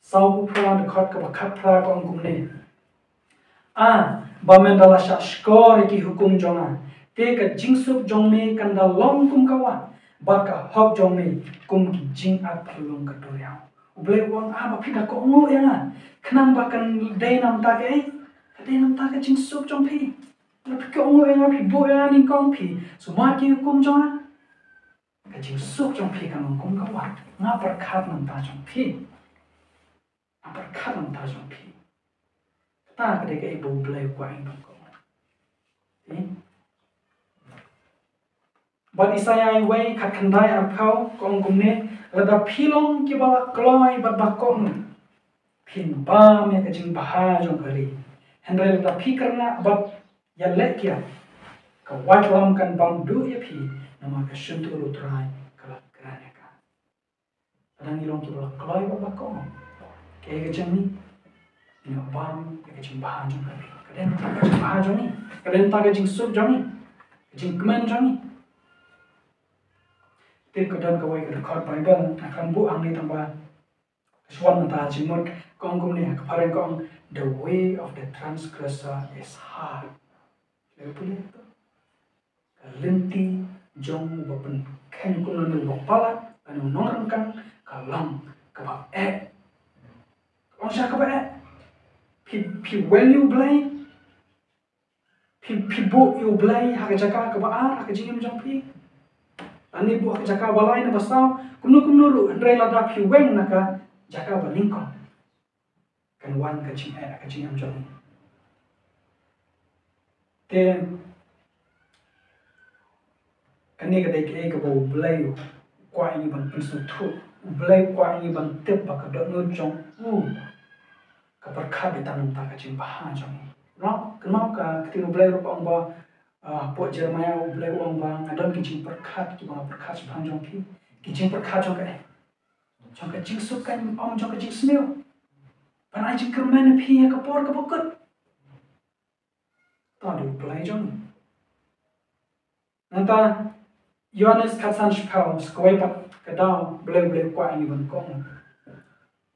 sawphew phra, dkhot kaba khatphra ka ong kumne: A, ba men da la shah shkor ïa ki hukum jong nga, te ka jingsuk jong me kan da long kum ka wah, bad ka hok jong me kum ki jingarphew lum ka duriaw. U Blei u ong, a, ba phi da kohnguh ïa nga, khnang ba kan dei na ka bynta kaei? Ka dei na ka bynta ka jingsuk jong phi. Lada phi kohnguh ïa nga, phi buh ïa nga nyngkong, phi sumar ki hukum jong nga, ka jingsuk jong phi kan long kum ka wah. Nga pyrkhat na ka bynta jong phi. Nga pyrkhat na ka bynta jong phi. Kata ka dei kaei ba u Blei u kwah ïa ngi ban kohnguh. Phi? Bad Isaiah wei, khatkhyndai arphew, ka ong kumne: Lada phi long kiba la kloi bad ba kohnguh, phin bam ïa ka jingbha jong ka ri. Hynrei lada phi kyrngah bad ïaleh kiad, ka waitlam kan bam duh ïa phi, namar ka shyntur u Trai ka la kren ïa ka. Lada ngi long kiba la kloi bad ba kohnguh, kaei ka jong ngi? Ngi bam ïa ka jingbha jong ka ri. Ka dei na ka bynta ka jingbha jong ngi, ka dei na ka bynta ka jingsuk jong ngi, ka jingkmen jong ngi. Te ka don kawei ka dkhot Baibl, nga khlem buh hangne tang ba ka shu wan mynta ha jingmut, ka ong kumne, ha ka phareng ka ong, "The way of the transgressor is hard." Lei pule to. Ka lynti jong uba pynkheiñ hukum lane uba palat lane u nongryngkang ka long kaba eh. Ka long shisha kaba eh. Phi, phi weng ïa u Blei. Phi, phi buh ïa u Blei ha ka jaka kaba ar ha ka jingim jong phi. Lane buh ha ka jaka ba lai ne ba saw, kumno kumno ruh, hynrei lada phi weng na ka jaka ba nyngkong, kan wan ka jingeh ha ka jingim jong phi. Te kane ka dei kaei kaba u Blei u kwah ïa ngi ban pynsngewthuh, u Blei u kwah ïa ngi ban tip ba ka dohnud jong u ka pyrkhat beit tang na ka bynta ka jingbha jong ngi. No, kynmaw ka ktien u Blei ruh ka ong ba, ah, hapoh Jeremiah u Blei u ong ba nga don ki jingpyrkhat kiba nga pyrkhat shaphang jong phi. Ki jingpyrkhat jong kaei? Jong ka jingsuk, kan ym jong ka jingsniew. Ban ai jingkyrmen ïa phi ha ka por kaba kut. Kata u dei u Blei jong ngi. Nangta Ïoannis khatsan shiphew, sa kawei pat ka daw, balei, balei u Blei u kwah ïa ngi ban kohnguh?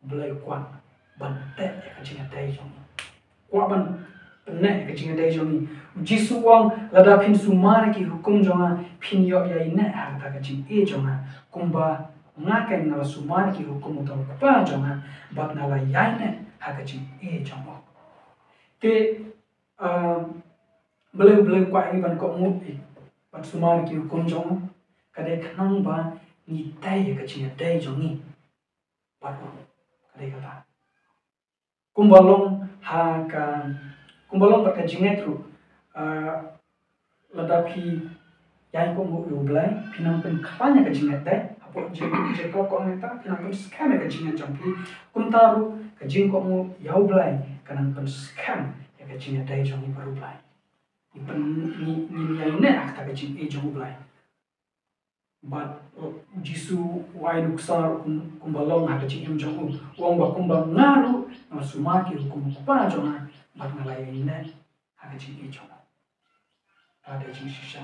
U Blei u kwah ban teh ïa ka jingïadei jong ngi. Kwah ban pynneh ïa ka jingïadei jong ngi. U Jisu u ong, lada phin sumar ïa ki hukum jong nga, phin ïoh ïaineh ha kata ka jingïeit jong nga. Kumba nga keiñ nga la sumar ïa ki hukum uta u Kpa jong nga, bad nga la ïaineh ha ka jingïeit jong u. Te, ah, balei, balei u kwah ïa ngi ban kohnguh, eh, ban sumar ïa ki hukum jong u? Ka dei khnang ba ngi tei ïa ka jingïadei jong ngi bad u. Ka dei kata. Kumba long ha ka, kumba long bad ka jingngeit ruh, ah, lada phi ïai kohnguh ïa u Blei, phi nang pynkhlaiñ ïa ka jingngeit, te hapoh Jakob, Jakob ka ong mynta, phi nang pynskhem ïa ka jingngeit jong phi. Kumta ruh ka jingkohnguh ïa u Blei ka nang pynskhem ïa ka jingïadei jong ngi bad u Blei. Ngi pyn, ngi, ngi ïaineh ha kata ka jingïeit jong u Blei. Bad, uh, u Jisu u ai nuksa kum, kumba long ha ka jingim jong u. U ong ba kumba nga ruh nga sumar ki hukum u Kpa jong nga, bad nga la ïaineh ha ka jingïeit jong u. Ka dei jingshisha.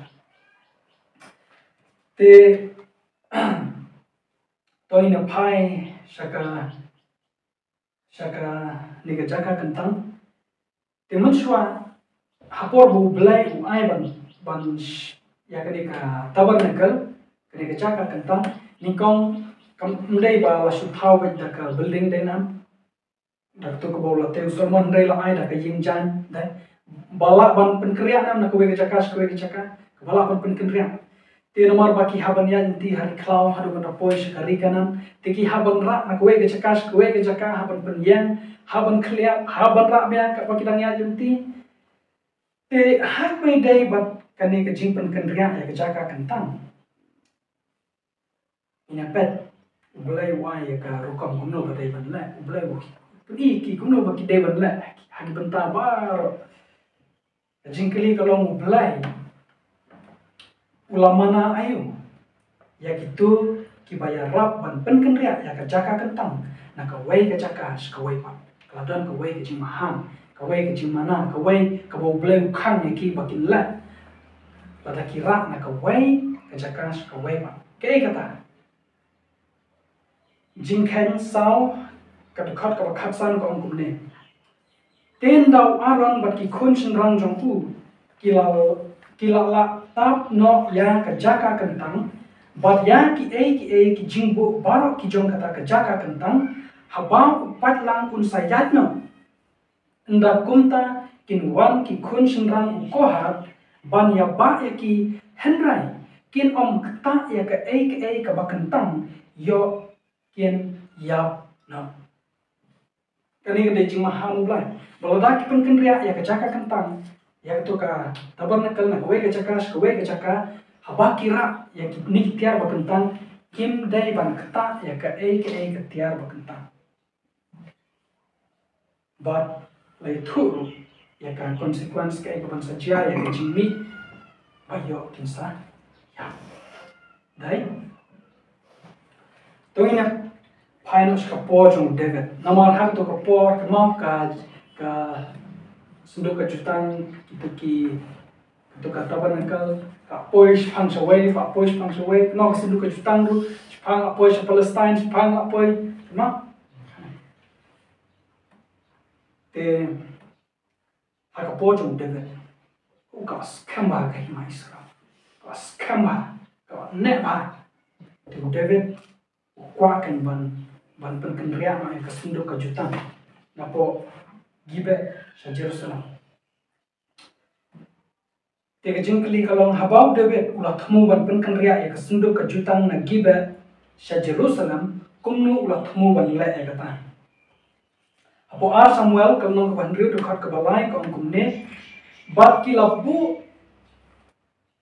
Te, to ngin ïa phai sha ka, sha kane ka jaka kyntang. Te mynshuwa, ha por ba U Blei u ai ban, ban sh-, ïa kane ka tabernacle, kane ka jaka kyntang, nyngkong kam, ym dei ba la shu thaw beit da ka building dei nam. Da kato kaba u la tei u Solomon, hynrei la ai da ka ïing jaiñ, dei. Ba lah ban pynkynriah nam na kawei ka jaka sha kawei ka jaka, kaba lah ban pynkynriah. Te namar ba ki hap ban ïaid lynti ha ri khlaw haduh ban da poi sha ka ri Kanaan. Te ki hap ban rah na kawei ka jaka sha kawei ka jaka, hap ban pynïeng, hap ban khylliap, hap ban rah biang katba ki dang ïaid lynti. Te ha kaba ïadei bad kane ka jingpynkynriah ïa ka jaka kyntang, ngin ïa peit U Blei u ai ïa ka rukom kumno ba dei ban leh. U Blei u pyni ïa ki kumno ba ki dei ban leh ha ki bynta baroh. Ka jingkylli ka long, U Blei u la mana aïu ïa kito kiba ïarap ban pynkynriah ïa ka jaka kyntang na kawei ka jaka sha kawei pat? Ka la don kawei ka jingmaham, kawei ka jingmana, kawei kaba U Blei u khang ïa ki ba kin leh lada ki rah na kawei ka jaka sha kawei pat. Kaei kata? Jingkheiñ saw, ka dkhot kaba khatsan ka ong kumne: Te ynda u Aaron bad ki khun shynrang jong u ki la, ki la lah tap noh ïa ka jaka kyntang bad ïa kiei kiei ki jingbuh baroh ki jong kata ka jaka kyntang, haba u paidlang un sa ïaid noh, ynda kumta kin wan ki khun shynrang u Kohath ban ïabah ïa ki, hynrei kin ym ktah ïa kaei kaei kaba kyntang, ïoh kin ïap noh. Kane ka dei jingmaham U Blei. Ba lada ki pynkynriah ïa ka jaka kyntang, ïa kato ka tabernacle na kawei ka jaka sha kawei ka jaka, haba ki rah ïa kine ki tiar ba kyntang, kim dei ban ktah ïa kaei kaei ka tiar ba kyntang. Bad la ïathuh ruh ïa ka consequence, kaei kaban sa jia ïa ka jingmih, ba ïoh kin sa ïap. Dei? To ngin ïa phai noh sha ka por jong u David. Namar ha kato ka por, ka map ka, ka synduk ka jutang, kito ki, kato ka tabernacle ka poi shaphang shawei, ka poi shaphang shawei, noh ka synduk ka jutang ruh shaphang, la poi sha Palestine shaphang, la poi, noh. Te ha ka por jong u David, u ka skhem bha ka hima Israel, ka skhem bha, ka neh bha. Te u David u kwah kan ban, ban pynkynriah noh ïa ka synduk ka jutang napoh Gibea sha Jerusalem. Te ka jingkylli ka long, haba u David u la thmu ban pynkynriah ïa ka synduk ka jutang na Gibea sha Jerusalem, kumno u la thmu ban leh ïa kata? Hapoh Ar Samuel ka lynnong kaba hynriew, dkhot kaba lai, ka ong kumne: Bad ki la buh,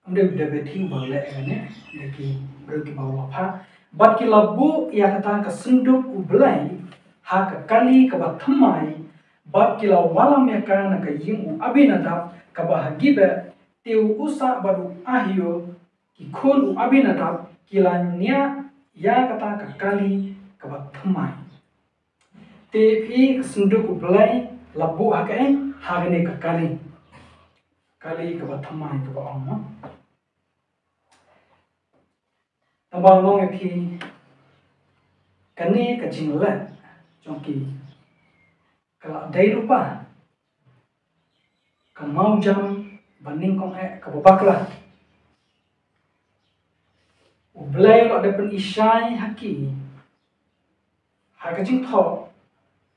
ym dei u David hi uba leh ïa kane, dei ki briew kiba u la phah. Bad ki la buh ïa kata ka synduk U Blei ha ka kali kaba thymmai, bad ki la wallam ïa ka na ka ïing u Abinadab kaba ha Gibea. Te u Usa bad u Ahio, ki khun u Abinadab, ki la ñiah ïa kata ka kali kaba thymmai. Te phi, ka synduk U Blei la buh ha kaei? Ha kane ka kali, kali kaba thymmai kaba ong, mo. Tangba nga ong ïa phi, kane ka jingleh jong ki ka la dei ruh ba ka mawjam ba nyngkong eh kaba bakla. U Blei u la dep pynshai ha ki ha ka jingthoh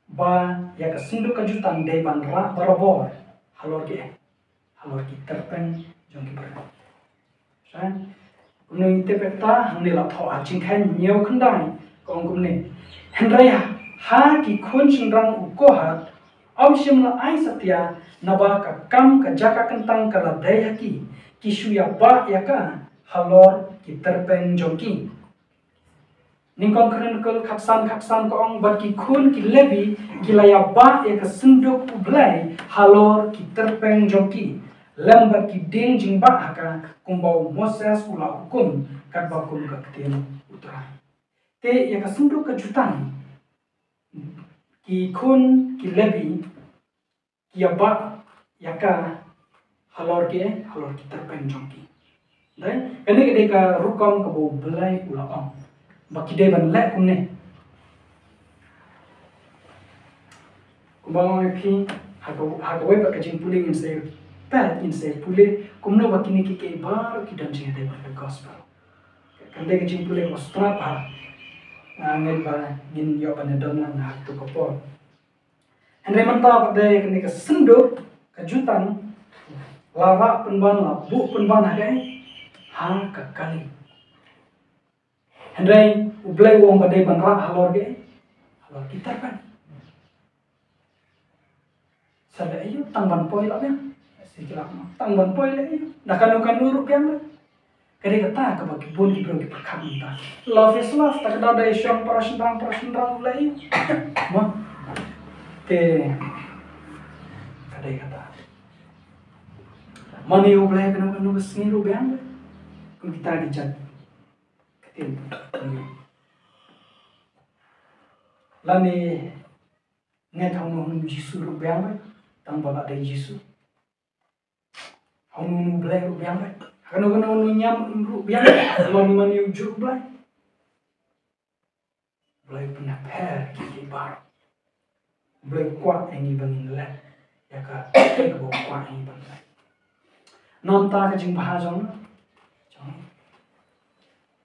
ba ïa ka synduk ka jutang dei ban rah barabor halor ki, halor ki tyrpeng jong ki briew. Kumne ngi tip ïa kata, hangne la thoh ha Jingkheiñ hynñiew khyndai, ka ong kumne: Hynrei ha ki khun shynrang u Kohath, ym shym la ai satia, naba ka kam ka jaka kyntang ka la dei ha ki, ki shu ïabah ïa ka halor ki tyrpeng jong ki. Nyngkong Chronicle khatsan khatsan ka ong: Bad ki khun ki Lebi ki la ïabah ïa ka synduk U Blei halor ki tyrpeng jong ki, lem bad ki dieng jingbah ha ka, kumba u Moses u la hukum, katba kum ka ktien U Trai. Te ïa ka synduk ka jutang, ki khun ki Lebi ki ïabah ïa ka halor ki, halor ki tyrpeng jong ki. Dei, kane ka dei ka rukom kaba U Blei u la ong ba ki dei ban leh kumne. Kumba nga ong ïa phi, Ha ka, ha kawei pat ka jingpule ngin sa ïa peit, ngin sa ïa pule kumno ba kine kiei kiei baroh ki don jingïadei bad ka gospel. Kan dei ka jingpule kaba strat bha. Nga ngeit ba ngin ïoh ban ïadon lang ha kato ka por. Hynrei mynta pat dei kane ka synduk ka jutang la rah pynban, la buh pynban ha kaei? Ha ka kali. Hynrei U Blei u ong ba dei ban rah halor kaei? Halor ki tyrpeng. Sa leh aïu? Tang ban poi lah biang. Sa ki lah ma, tang ban poi leh aïu? Da kano kano ruh biang leh. Ka dei kata kaba ki bun ki briew ki pyrkhat mynta. Love is love, ta ka daw da i shong para shynrang, para shynrang leh aïu? Mo. Te ka dei kata. Mane U Blei kano kano ka sngi ruh biang leh. Kum kita ki jait ktien. Lane ngeit ha u Jisu ruh biang beit, tang ba la dei Jisu. Ha u Blei ruh biang beit. Ha kano kano u niam ruh biang beit. Lane mane u juh U Blei. U Blei u pynïapher ïa kiei kiei baroh. U Blei u kwah ïa ngi ba ngin leh ïa kaei kaba u kwah ïa ngi ban leh. Namar ka jingbha jong, jong,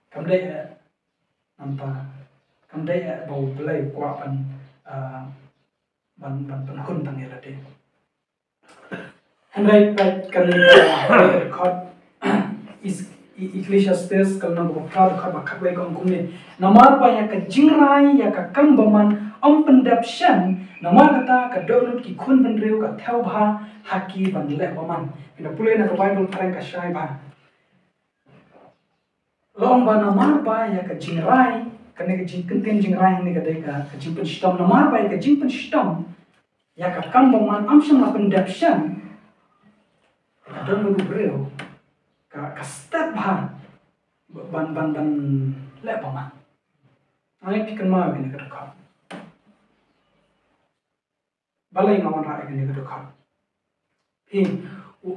kam dei, eh, namar kam dei, eh, ba U Blei u kwah ban, ah, ban, ban pynhun tang ïa lade. Hynrei peit kane ka dkhot, Is-, E-, Ecclesiastes ka lynnong kaba phra, dkhot ba khatwei ka ong kumne: Namar ba ïa ka jingrai ïa ka kam bymman ym pyndep shen, namar kata ka dohnud ki khun bynriew ka thew bha ha ki ban leh bymman. Phin da pule na ka Baibl phareng ka shai bha. La ong ba namar ba ïa ka jingrai, kane ka jingkyntien jingrai ne ka dei ka, ka jingpynshitom, namar ba ïa ka jingpynshitom ïa ka kam bymman ym shym la pyndep shen, ka don u briew ka, ka step bha ban, ban, ban leh bymman. Ai, phi kynmaw kane ka dkhot. Balei nga wanrah ïa kane ka dkhot? Phi, u,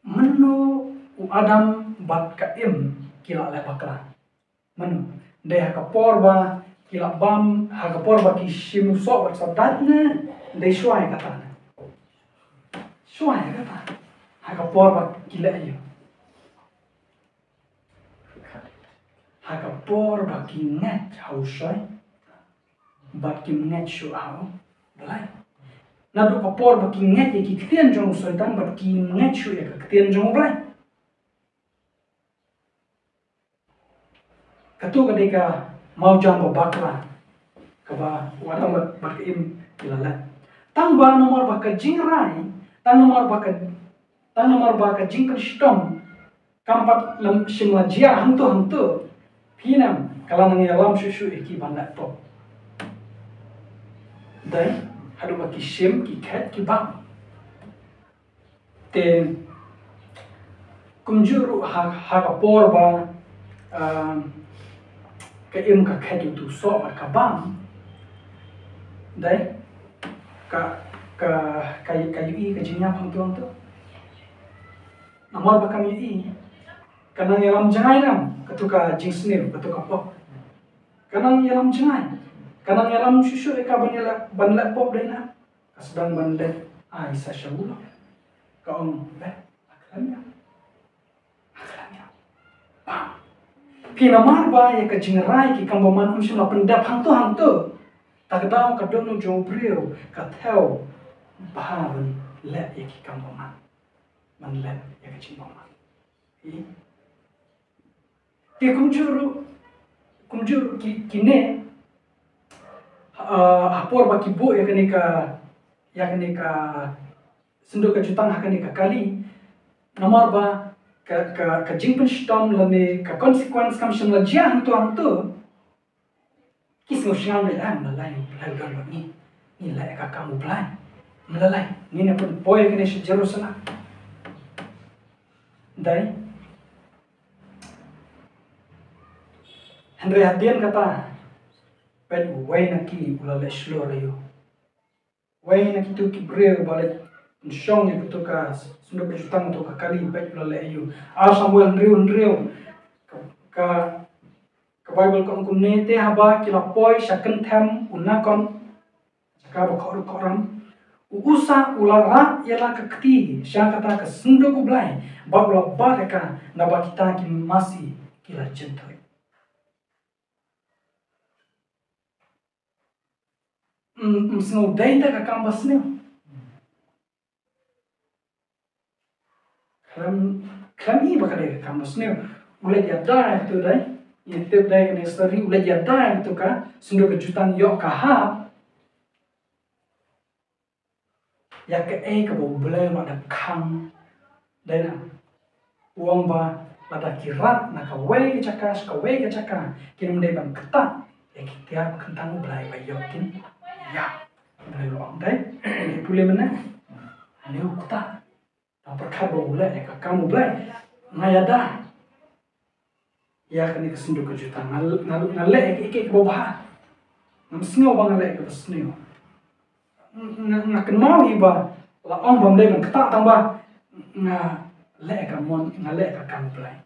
mynno u Adam bad ka Im ki la leh bakla? Mynno? Dei ha ka por ba ki la bam, ha ka por ba ki shim u soh bad sah dait ne, dei shuwa ïa kata ne? Shuwa ïa kata. Ha ka por ba ki leh ïa u Ha ka por ba ki ngeit ha u Soitan bad kim ngeit shuh ha u Blei. Naduh ka por ba ki ngeit ïa ki ktien jong u Soitan bad kim ngeit shuh ïa ka ktien jong u Blei. Kato ka dei ka mawjam ba bakla kaba u Adam bad, bad ka Im ki la leh. Tang ba namar ba ka jingrai, tang namar ba ka, tang namar ba ka jingkynshitom kam pat lem shim la jia hangto hangto. Phi nang ka la nang ïalam shuh shuh ïa ki ban leh pop. Dei haduh ba ki shim, ki khet, ki bam. Te kumjuh ruh ha, ha ka por ba, ah, ka Im ka khet ïa uto u soh bad ka bam. Dei ka, ka, ka, ka ïohi ka jingïap hangto hangto. Namar ba kam ïohi, ka nang ïalam jngai ne em kato ka jingsniew, kato ka pop? Ka nang ïalam jngai. Ka nang ïalam shuh shuh ïa ka ban ïaleh, ban leh pop dei ne em? Ka sdang ban leh ai sa sha u lok. Ka ong, leh, ha khlem ïa, ha khlem ïa. Bam. Phi, namar ba ïa ka jingrai ki kam bymman ym shym la pyndep hangto hangto, ta ka daw ka dohnud jong u briew ka thew bha ban leh ïa ki kam bymman. Ban leh ïa ka jingbymman. Phi? Te kumjuh ruh, kumjuh ruh ki, kine, ah, ha por ba ki buh ïa kane ka, ïa kane ka synduk ka jutang ha kane ka kali, namar ba ka, ka, ka jingpynshitom lane ka consequence kam shym la jia hangto hangto. Ki sngew shngaiñ ba, ah, ym lei, ym lei, don bad ngi. Ngi leh ka kam u Blei. Ym lei, ngin ïa pynpoi kane sha Jerusalem. Dei. Hynrei hadien kata, peit, uwei na ki u la leh shlur ïa u. Uwei na kito ki briew ba leit pynshong ïa kato ka synduk ka jutang, kato ka kali, peit u la leh ïa u. Ar Samuel hynriew hynriew. Ka, ka, ka Baibl ka ong kumne: Te haba ki la poi sha kynthem u Nakon, jaka ba khohruh khohram, U Usa u la rah ïa la ka kti sha kata ka synduk U Blei, bad u la bat ïa ka, naba kita ki masi ki la jynthut. Ym, ym sngew dei te ka kam ba sniew. Khlem, khlem i ba ka dei ka kam ba sniew. U leit ïada ïa katu dei, ïa tip dei kane story, u leit ïada ïa katu ka synduk ka jutang, ïoh ka hap. Ïa kaei kaba U Blei u la dep khang. Dei na, u ong ba lada ki rah na kawei ka jaka sha kawei ka jaka, kin ym dei ban ktah ïa ki tiar kyntang U Blei ba ïoh kin ïap. U Blei u ong dei, u pule mynne, ne u ktah. Nga pyrkhat ba u leh ïa ka kam U Blei. Nga ïada ïa kane ka synduk ka jutang, nga, nga, nga leh ïa kiei kiei kiba bha. Ngam sngew ba nga leh ïa kaba sniew. Nga, nga kynmaw hi ba la ong ba ym dei ban ktah, tang ba nga leh ïa ka mon, nga leh ïa ka kam U Blei.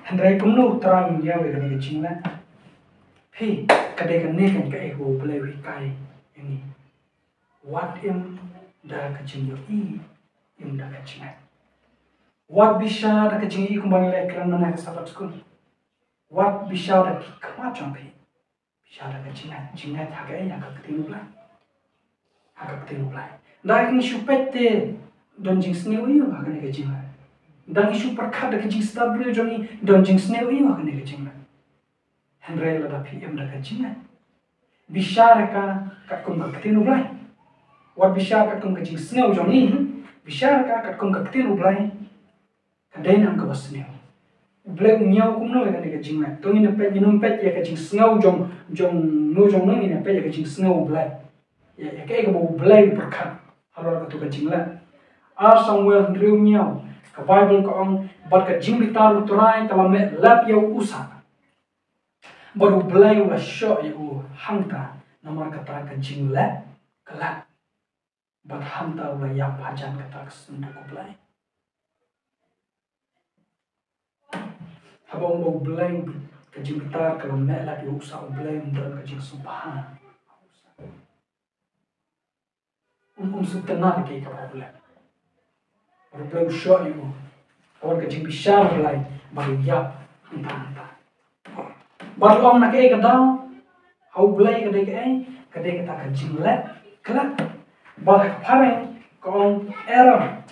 Hynrei kumno u Trai u ñiew ïa kane ka jingleh? Phi, ka dei kane kan kaei kaba U Blei u hikai ïa ngi. Wat im da ka jingïohi, im da ka jingngeit. Wat bishar da ka jingïohi kumba ngi la kren mynne ha ka Sabbath School. Wat bishar da ki khmat jong phi. Bishar da ka jingngeit, jingngeit ha kaei? Ha ka ktien U Blei. Ha ka ktien U Blei. Da ngi shu peit te don jingsniew aiu ha kane ka jingleh? Da ngi shu pyrkhat da ka jingstad briew jong ngi, don jingsniew aiu ha kane ka jingleh? Hynrei lada phi im da ka jingngeit, bishar ïa ka katkum ka ktien U Blei. Wat bishar katkum ka jingsniew jong ngi, bishar ïa ka katkum ka ktien U Blei. Ka dei nam kaba sniew. U Blei u ñiew kumno ïa kane ka jingleh? To ngin ym peit, ngin ym peit ïa ka jingsngew jong, jong no jong no, ngin ïa peit ïa ka jingsngew U Blei. Ïa, ïa kaei kaba U Blei u pyrkhat halor katu ka jingleh. Ar Samuel hynriew hynñiew, ka Baibl ka ong, bad ka jingbitar U Trai ka la meh lep ïa u Usa. Bad U Blei u la shoh ïa u hangta namar kata ka jingleh khlad. Bad hangta u la ïap hajan kata ka synduk U Blei. Haba ong ba U Blei, ka jingbitar ka la meh lep ïa u Usa, U Blei um don ka jingsngewbha. Um, um sngewtynnat ïa kaei kaba u leh. Bad U Blei u shoh ïa u. Ka wan ka jingbishar U Blei, bad u ïap hangta hangta. Bad u ong na kaei ka daw, ha U Blei ka dei kaei? Ka dei kata ka jingleh khlad. Bad ha ka phareng ka ong error.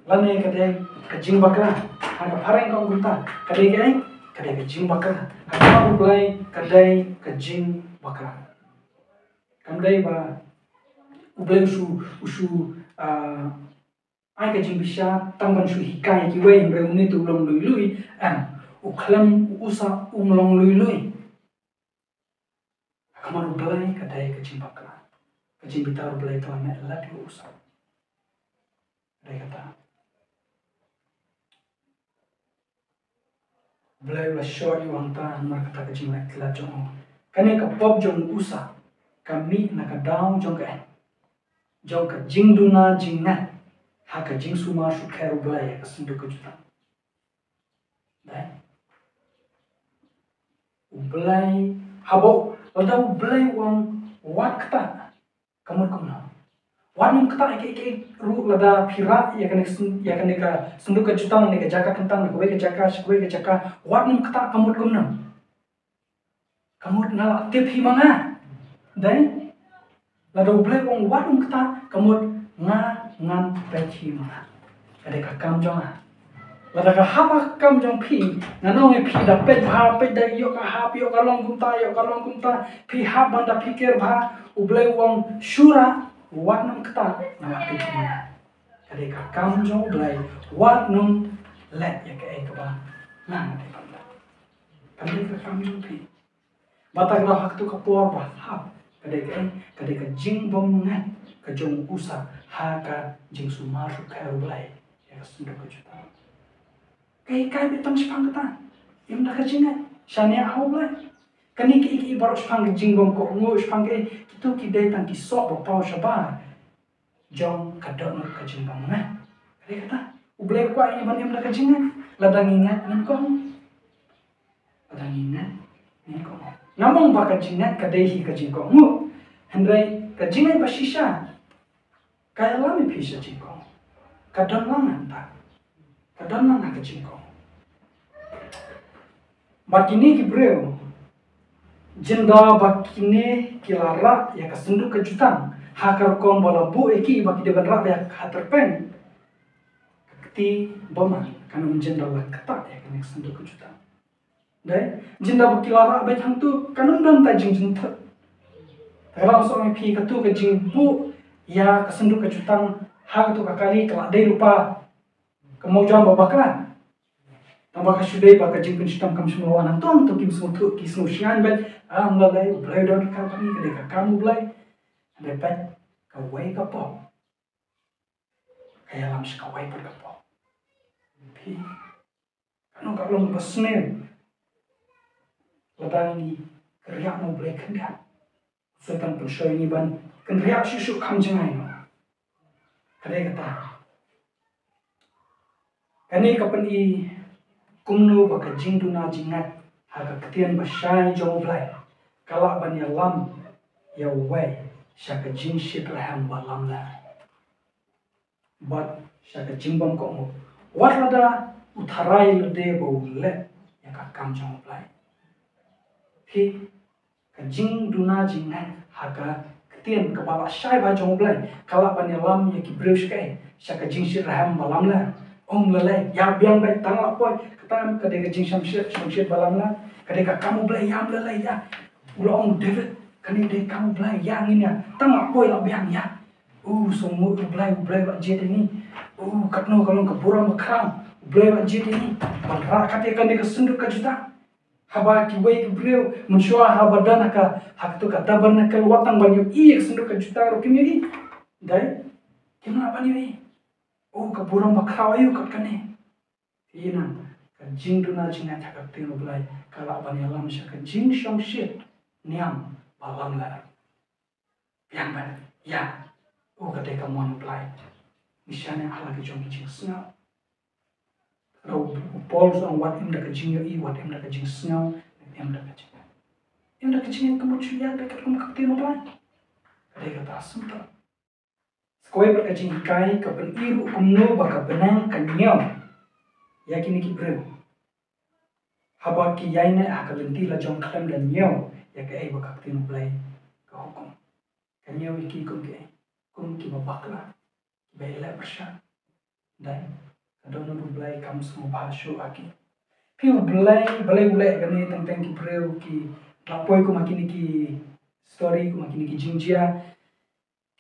Lane ka dei ka jingbakla. Ha ka phareng ka ong kumta, ka dei kaei? Ka dei ka jingbakla. Ha ka khmat U Blei ka dei ka jingbakla. Kam dei ba U Blei u shu, u shu, ah, ai ka jingbishar tang ban shu hikai ïa kiwei, hynrei une te u long lui lui, em, u khlem, u Usa um long lui lui. Ha ka khmat U Blei ka dei ka jingbakla. Ka jingbitar U Blei ka la meh lep ïa u Usa. Ka dei kata. U Blei u la shoh ïa u hangta namar kata ka jingleh khlad jong u. Kane ka pop jong u Usa ka mih na ka daw jong ka, jong ka jingduna jingngeit ha ka jingsumar sukher U Blei ha ka synduk ka jutang. Dei. U Blei, haba, lada U Blei u ong wat ktah, ka mut kumno? Wat nym ktah ïa kiei kiei ruh, lada phi rah ïa kane ka syn-, ïa kane ka synduk ka jutang, kane ka jaka kyntang, na kawei ka jaka sha kawei ka jaka, wat nym ktah, ka mut kumno? Ka mut nga la tip hi ma nga. Dei? Lada U Blei u ong wat nym ktah, ka mut nga ngan peit hi ma nga. Ka dei ka kam jong nga. Lada ka hap ha ka kam jong phi, ngan ong ïa phi da peit bha, peit da ïoh ka hap, ïoh ka long kumta, ïoh ka long kumta, phi hap ban da pyrkhat bha, U Blei u ong shu rah, wat nym ktah, nga la tip hi ma nga. Ka dei ka kam jong U Blei, wat nym leh ïa kaei kaba nga nga dei ban leh. Ka dei ka kam jong phi. Bad kata ka daw ha katu ka por ba hap, ka dei kaei? Ka dei ka jingbymngeit ka jong u Usa ha ka jingsumar sukher U Blei ïa ka synduk ka jutang. Ka hikai beit tang shaphang kata. Im da ka jingngeit, shaniah ha U Blei. Kane kiei kiei baroh shaphang ka jingbymkohnguh, shaphang kaei, kito ki dei tang ki soh ba paw shabar jong ka dohnud ka jingbymngeit. Ka dei kata. U Blei u kwah ïa ngi ban im da ka jingngeit. Lada ngi ngeit ngin kohnguh. Lada ngi ngeit ngin kohnguh. Ngam ong ba ka jingngeit ka dei hi ka jingkohnguh. Hynrei ka jingngeit ba shisha ka ïalam ïa phi sha jingkohnguh. Ka don lang hangta. Ka don lang ha ka jingkohnguh. Bad kine ki briew, jinda ba kine ki la rah ïa ka synduk ka jutang ha ka rukom ba la buh ïa ki ba ki dei ban rah ïa ka ha tyrpeng, ka kti bymman kan ym jinda la ktah ïa kane ka synduk ka jutang. Dei, jinda ba ki la rah beit hangtu kan ym don ta jingjynthut. Te ka dang song ïa phi katu ka jingbuh ïa ka synduk ka jutang ha katu ka kali ka la dei lypa ka mawjam ba bakla. Tang ba ka shu dei ba ka jingpynshitom kam shym la wan hangtu, hangtu kim sngewthuh, ki sngewsngaiñ beit, ah, ym lei, U Blei u don ryngkat bad ngi, ka dei ka kam U Blei. Hynrei beit kawei ka pop ka ïalam sha kawei pat ka pop. Phi, kano ka long ba sniew lada ngi kynriah na U Blei khyndiat? U Soitan pynshoi ngi ban kynriah shuh shuh, kham jngai noh. Ka dei kata. Kane ka pyni kumno ba ka jingduna jingngeit ha ka ktien ba shai jong U Blei ka lah ban ïalam ïa uwei sha ka jingshit rhem ba lamler bad sha ka jingbymkohnguh, wat lada u tharai lade ba u leh ïa ka kam jong U Blei. Phi, ka jingduna jingngeit ha ka ktien kaba la shai ba jong U Blei ka lah ban ïalam ïa ki briew sha kaei? Sha ka jingshit rhem ba lamler. Ym lei lei, ïa biang beit, tang la poi. Kata ka dei ka jingshongshit, shongshit ba lamler. Ka dei ka kam U Blei, ïa, ym lei lei, ïa. U la ong David, kane dei kam U Blei, ïa, ngin ïa. Tang la poi, la biang, ïa. U sngewthuh U Blei, U Blei u la jied ïa ngi. U, katno ka long ka burom ba khraw, U Blei u la jied ïa ngi ban rah kat ïa kane ka synduk ka jutang. Haba kiwei ki briew mynshuwa haba don ha ka, ha katu ka tabernacle, wat tang ban ïohi ïa ka synduk ka jutang ruh kim ïohi. Dei, kim lah ban ïohi. U, ka burom ba khraw aïu kat kane. Ïa nang, ka jingduna jingngeit ha ka ktien U Blei ka lah ban ïalam sha ka jingshongshit niam ba lamler. Biang bha, ïa, u, ka dei ka mon U Blei. Ngi shaniah ha la ki jong ki jingsngew. Ruh u Paul u ong, wat im da ka jingïohi, wat im da ka jingsngew, im da ka jing, im da ka jingïeit ka mut shu ïaid beit katkum ka ktien U Blei. Ka dei kata, simple. Sa kawei pat ka jinghikai ka pyni ruh kumno ba ka bneng ka ñiew ïa kine ki briew. Haba ki ïaineh ha ka lynti la jong khlem da ñiew ïa kaei ba ka ktien U Blei ka hukum. Ka ñiew ïa ki kum kiei? Kum kiba bakla, kiba ïaleh pyrshah. Dei, ka dohnud U Blei kam sngewbha shuh ha ki. Phi, U Blei, balei U Blei kane teng teng ki briew ki la poi kum ha kine ki story, kum ha kine ki jingjia.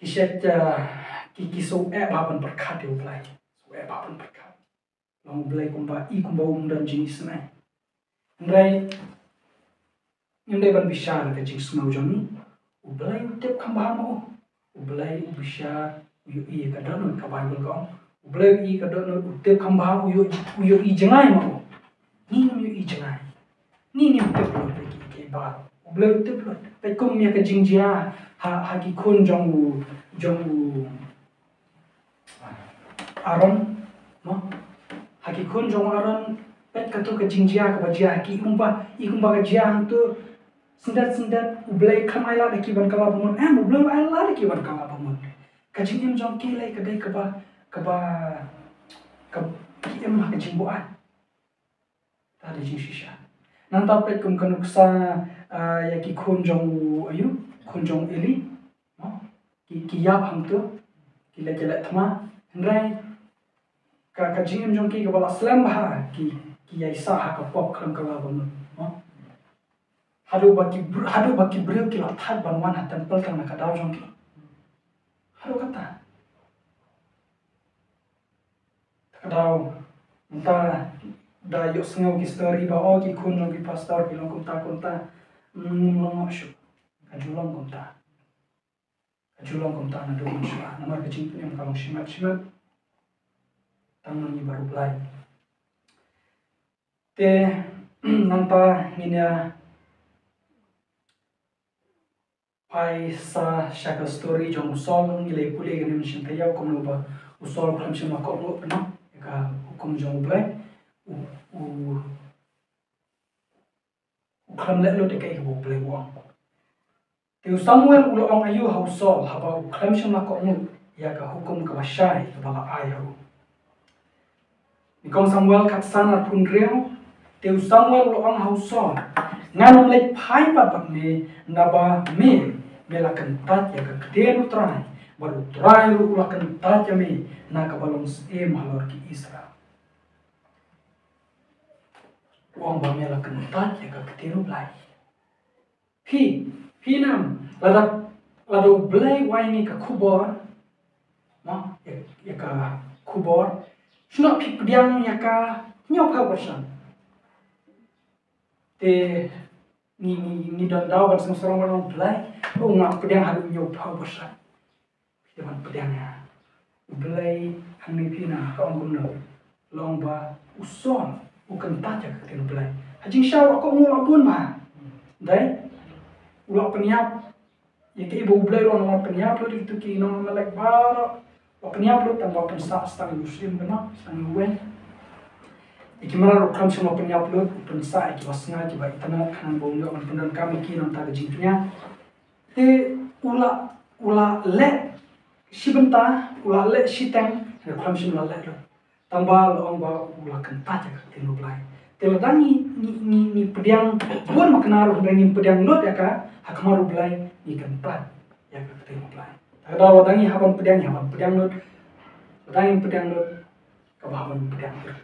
Ki shet, ah, ki, ki shu eh bha ban pyrkhat ïa U Blei. Shu eh bha ban pyrkhat. Long U Blei kumba, i kumba um don jingisynei. Hynrei ngim dei ban bishar ka jingsngew jong ngi. U Blei u tip kham bha ma u. U Blei u bishar, u ïohi ka dohnud, ka Baibl ka ong. U Blei u ïohi ka dohnud, u tip kham bha, u ïoh, u ïohi jngai ma u. Ngi ngim ïohi jngai. Ngi ngim tip lut ïa ki, ki ba. U Blei u tip lut. Peit kum ïa ka jingjia ha, ha ki khun jong u, jong u Aaron, mo? Ha ki khun jong u Aaron, peit katu ka jingjia kaba jia ha ki, i kumba, i kumba ka jia hangtu, syndet syndet, U Blei kam ailad ïa ki ban kylla bamut. Em, U Blei u ailad ïa ki ban kylla bamut. Ka jingim jong ki lei ka dei kaba, kaba, kaba ki im ha ka jingbuaid. Ta dei jingshisha. Nangta peit kum ka nuksa, ah, ïa ki khun jong u, aïu, khun jong u Eli. Mo? Ki, ki ïap hangtu. Ki leh, ki leh thma. Hynrei ka, ka jingim jong ki kaba la slem bha, ki, ki ïaisah ha ka pop khlem kylla bamut. Mo? Haduh ba ki br-, haduh ba ki briew ki la thait ban wan ha temple tang na ka daw jong ki. Haduh kata. Ka daw, mynta da ïohsngew ki story ba, oh, ki khun jong ki pastor ki long kumta kumta. Hmm, long shuh. Ka ju long kumta. Ka ju long kumta naduh mynshuwa. Namar ka jingpynim ka long shimet shimet. Tang ma ngi baroh u Blei. Te, nangta ngin ïa poi sa sha ka story jong u Saul, ngi la pule kane mynshem taïew kumno ba u Saul u khlem shym la kohnguh noh ïa ka hukum jong u Blei. U, u, u khlem leh lut ïa kaei kaba U Blei u ong. Te u Samuel u la ong aïu ha u Saul haba u khlem shym la kohnguh ïa ka hukum kaba shai kaba la ai ha u? Nyngkong Samuel khatsan arphew hynriew. Te u Samuel u la ong ha u Saul, ngan ym leit phai pat bad me, naba me, me la kyntait ïa ka ktien U Trai, bad U Trai ruh u la kyntait ïa me na kaba long syiem halor ki Israel. U ong ba me la kyntait ïa ka ktien U Blei. Phi, phi nam, lada, lada U Blei u ai ngi ka khubor, mo, ïa, ïa ka khubor, sngewbha phi pdiang ïa ka hynñiewphew percent. Te ngi, ngi, ngi don daw ban sngewsarong ban ong, Blei, u nga pdiang haduh hynñiewphew percent. Phi dei ban pdiang ïa U Blei. Hangne phi na ka ong kumno? Long ba u Saul u kyntait ïa ka ktien U Blei. Ha jingshisha u la kohnguh la bun bha. Dei? U la pynïap ïa kaei ba U Blei u la ong, u la pynïap lut ïa kito ki nong Amalek baroh. U la pynïap lut tang ba pynsah tang ïa u syiem kynnoh, tang ïa u wei. Ïa ki mrad u khlem shym la pynïap lut, u pynsah ïa kiba sngaid, kiba itynnad, khnang ba un ïoh ban pyndonkam ïa ki na ka bynta ka jingpynïap. Te u la, u la leh shi bynta, u la leh shiteng, hynrei u khlem shym la leh lut. Tang ba la ong ba u la kyntait ïa ka ktien U Blei. Te lada ngi, ngi, ngi, ngi pdiang bun makna ruh hynrei ngim pdiang lut ïa ka, ha khmat U Blei ngi kyntait ïa ka ktien U Blei. Te lada, lada ngi hap ban pdiang, ngi hap ban pdiang lut. Lada ngim pdiang lut, kaba hap ban pdiang lut.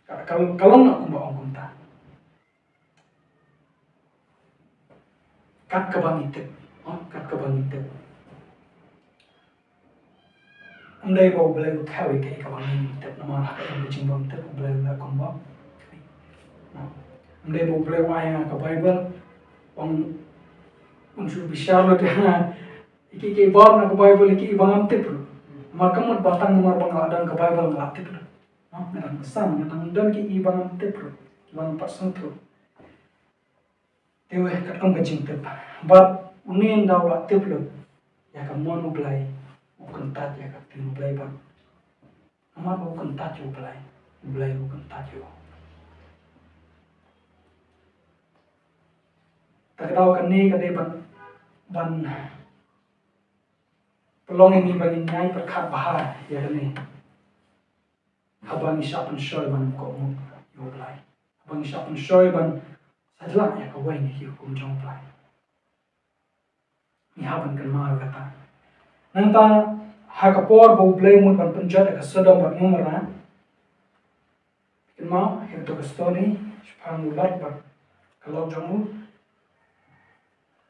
Ka, ka, ka long noh kumba ong kumta. Kat kaba ngi tip, oh, kat kaba ngi tip. Ym dei ba U Blei u thew ïa kaei kaba ngi tip, namar ha ka jingbym tip U Blei u leh kumba. Ym dei ba U Blei u ai nga ka Baibl, ong un shu bishar lut ïa nga ïa kiei kiei baroh na ka Baibl, ïa kiei ba ngam tip ruh. Namar ka mut ba tang namar ba nga la don ka Baibl nga la tip ruh. Nga dang san, nga dang don kiei ba ngam tip ruh, ba ngam pat sngewthuh. Te wei katkum ka jingtip. Bad une ynda u la tip lut ïa ka mon U Blei, u kyntait ïa ka ktien U Blei bad. Namar ba u kyntait ïa U Blei, U Blei u kyntait ïa u. Te ka daw kane ka dei ban, ban pynlong ïa ngi ba ngin ïai pyrkhat bha ïa kane. Haba ngi shah pynshoi ban kohnguh ïa U Blei, haba ngi shah pynshoi ban sa jlah ïa kawei na ki hukum jong U Blei, ngi hap ban kynmaw ïa kata. Nangta ha ka por ba U Blei u mut ban pynjot ïa ka Sodom bad Gomorrah, kynmaw ïa kato ka story shaphang u Lot bad ka lok jong u.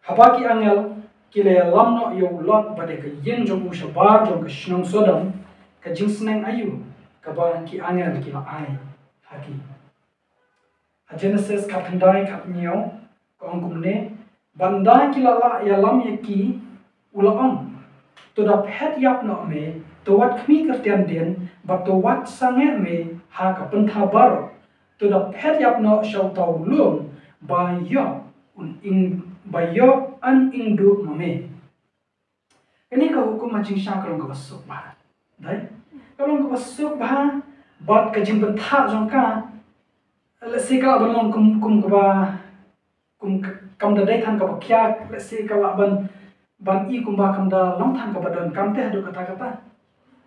Haba ki angel ki la ïalam noh ïa u Lot bad ïa ka ïing jong u shabar jong ka shnong Sodom, ka jingsneng aïu kaba ki angel ki la ai ha ki? Ha Genesis khatkhyndai khathynñiew ka ong kumne, bad ynda ki la lah ïalam ïa ki, u la ong, to da phet ïap noh me, to wat khmih kyrtian dien, bad to wat sangeh me ha ka pynthor baroh, to da phet ïap noh sha uta u lum, ba ïoh un ing, ba ïoh un ing duh ma me. Kane ka hukum ha jingshisha ka long kaba suk bha. Dei? Ka long kaba suk bha, bad ka jingpynthah jong ka, lehse ka lah ban long kum, kum kaba, kum k-, kam da dei than kaba khia, lehse ka lah ban, ban i kumba kam da long than kaba donkam te haduh katta katta.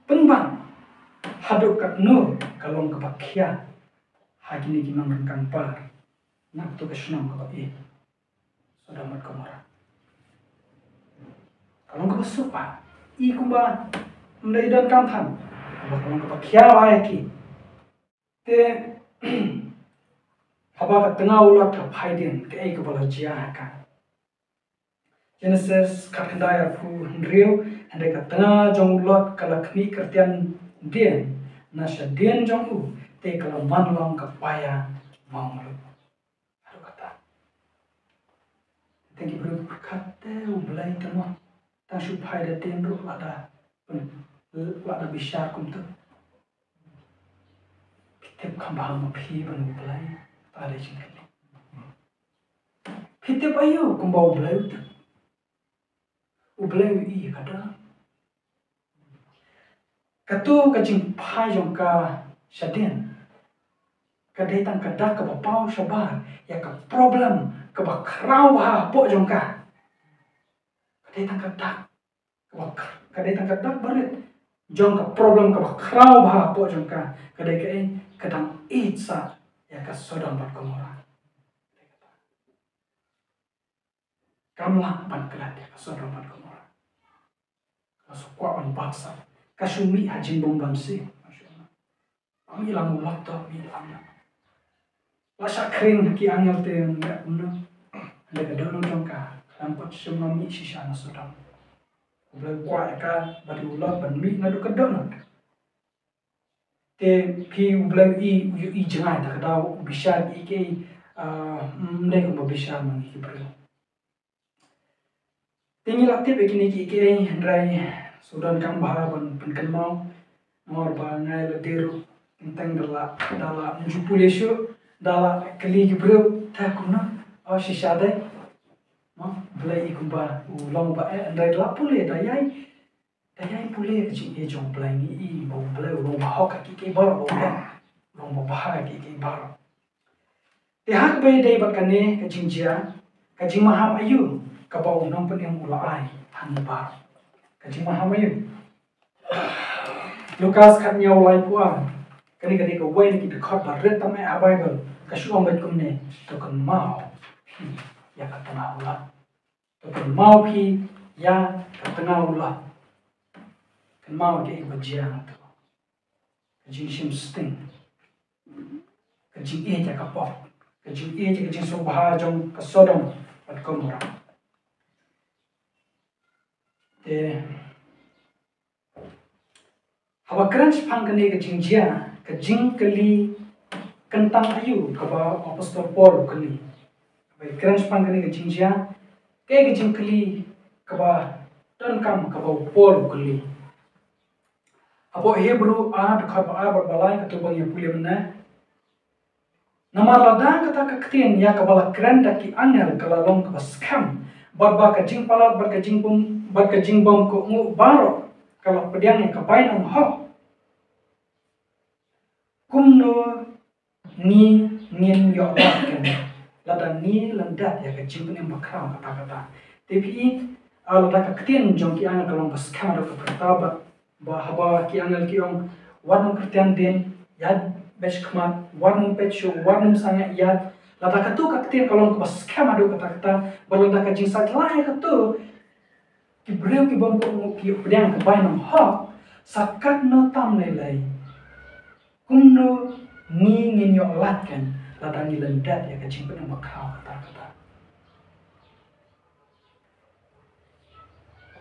Pynban, haduh katno ka long kaba khia ha kine ki nongryngkang par na kato ka shnong kaba ïeit, Sodom bad Gomorrah. Ka long kaba suk bha. I kumba ym dei donkam than. Haba ka long kaba khia bha ïa ki. Te haba ka tnga u Lot ka phai dien, kaei kaba la jia ha ka? Genesis khatkhyndai arphew hynriew, hynrei ka tnga jong u Lot ka la khmih kyrtian dien na shadien jong u, te ka la man long ka paia mawngluit. Haduh katta. Te ki briew ki pyrkhat te U Blei te mo. Tang shu phai da dien ruh lada, lada bishar kumta. Phi tip kham bha ma phi ban U Blei. Ta dei jingkylli. Phi tip aïu kumba U Blei u tip? U Blei u ïohi ïa ka dohnud. Kato ka jingphai jong ka shadien, Ka dei tang ka dak kaba paw shabar ïa ka problem kaba khraw bha hapoh jong ka. Ka dei tang ka dak kaba kh-, ka dei tang ka dak barit jong ka problem kaba khraw bha hapoh jong ka. Ka dei kaei? Ka dang ïeit sah ïa ka Sodom bad Gomorrah. Kam lah ban klet ïa ka Sodom bad Gomorrah. Ka shu kwah ban bad sah. Ka shu mih ha jingbym don sih. Ka shu mih lang u lok to, mih lang na. La shah khring ha ki angel te, ïa kumno. Hynrei ka dohnud jong ka, ka dang pat shym la mih shisha na Sodom. U Blei u kwah ïa ka bad u lok ban mih naduh ka dohnud. Te phi, U Blei u ïohi jngai, ta ka daw u bishar ïa kiei, ah, ym dei kumba bishar ma ngi ki briew. Te ngi la tip ïa kine kiei kiei, hynrei sa donkam bha ban pynkynmaw. Namar ba nga la dei ruh, teng teng da la, da la ym ju pule shuh, da la kylli ki briew, te kumno, oh shisha dei. Mo, Blei i kumba u long ba eh, hynrei da la pule, da ïai Da ïai pule ka jingïeit jong U Blei, ngi i ba U Blei u long ba hok ha kiei kiei baroh, ba U Blei u long ba bha ha kiei kiei baroh. Te ha kaba ïadei bad kane ka jingjia, ka jingmaham aïu kaba u nongpynim u la ai ha ngi baroh? Ka jingmaham aïu? Lukas khathynñiew, laiphew ar. Kane ka dei kawei na ki dkhot ba rit tam eh ha Baibl. Ka shu ong beit kumne: To kynmaw ïa ka tnga u Lot. To kynmaw phi ïa ka tnga u Lot. Kynmaw ïa kaei ba jia hangto. Ka jingshim sting. Ka jingïeit ïa ka pop. Ka jingïeit ïa ka jingsngewbha jong ka Sodom bad Gomorrah. Te Haba kren shaphang kane ka jingjia, ka jingkylli kyntang aïu kaba u Apostol Paul u kylli? Haba kren shaphang kane ka jingjia, kaei ka jingkylli kaba donkam kaba u Paul u kylli? Hapoh Hebru ar, dkhot ba ar bad ba lai, kato ba ngi ïa pule mynne. Namar lada kata ka ktien ïa kaba la kren da ki angel ka la long kaba skhem, bad ba ka jingpalat bad ka jingbym, bad ka jingbym kohnguh baroh ka la pdiang ïa ka bainong hok, kumno ngi ngin ïoh lad keiñ lada ngi lyndet ïa ka jingpynim bakhraw kata kata? Te phi i, ah, lada ka ktien jong ki angel ka long ba skhem haduh katta katta, bad ba haba ki angel ki ong, wat nym kyrtiang dien, ïaid beit shakhmat, wat nym peit shuh, wat nym sangeh ïaid. Lada kato ka ktien ka long kaba skhem haduh katta katta, bad lada ka jingsaitlah ïa kato, ki briew ki bym kohnguh ki pdiang ka bainong hok, sa katno tam lei lei, kumno ngi ngin ïoh lad keiñ lada ngi lyndet ïa ka jingpynim bakhraw kata kata?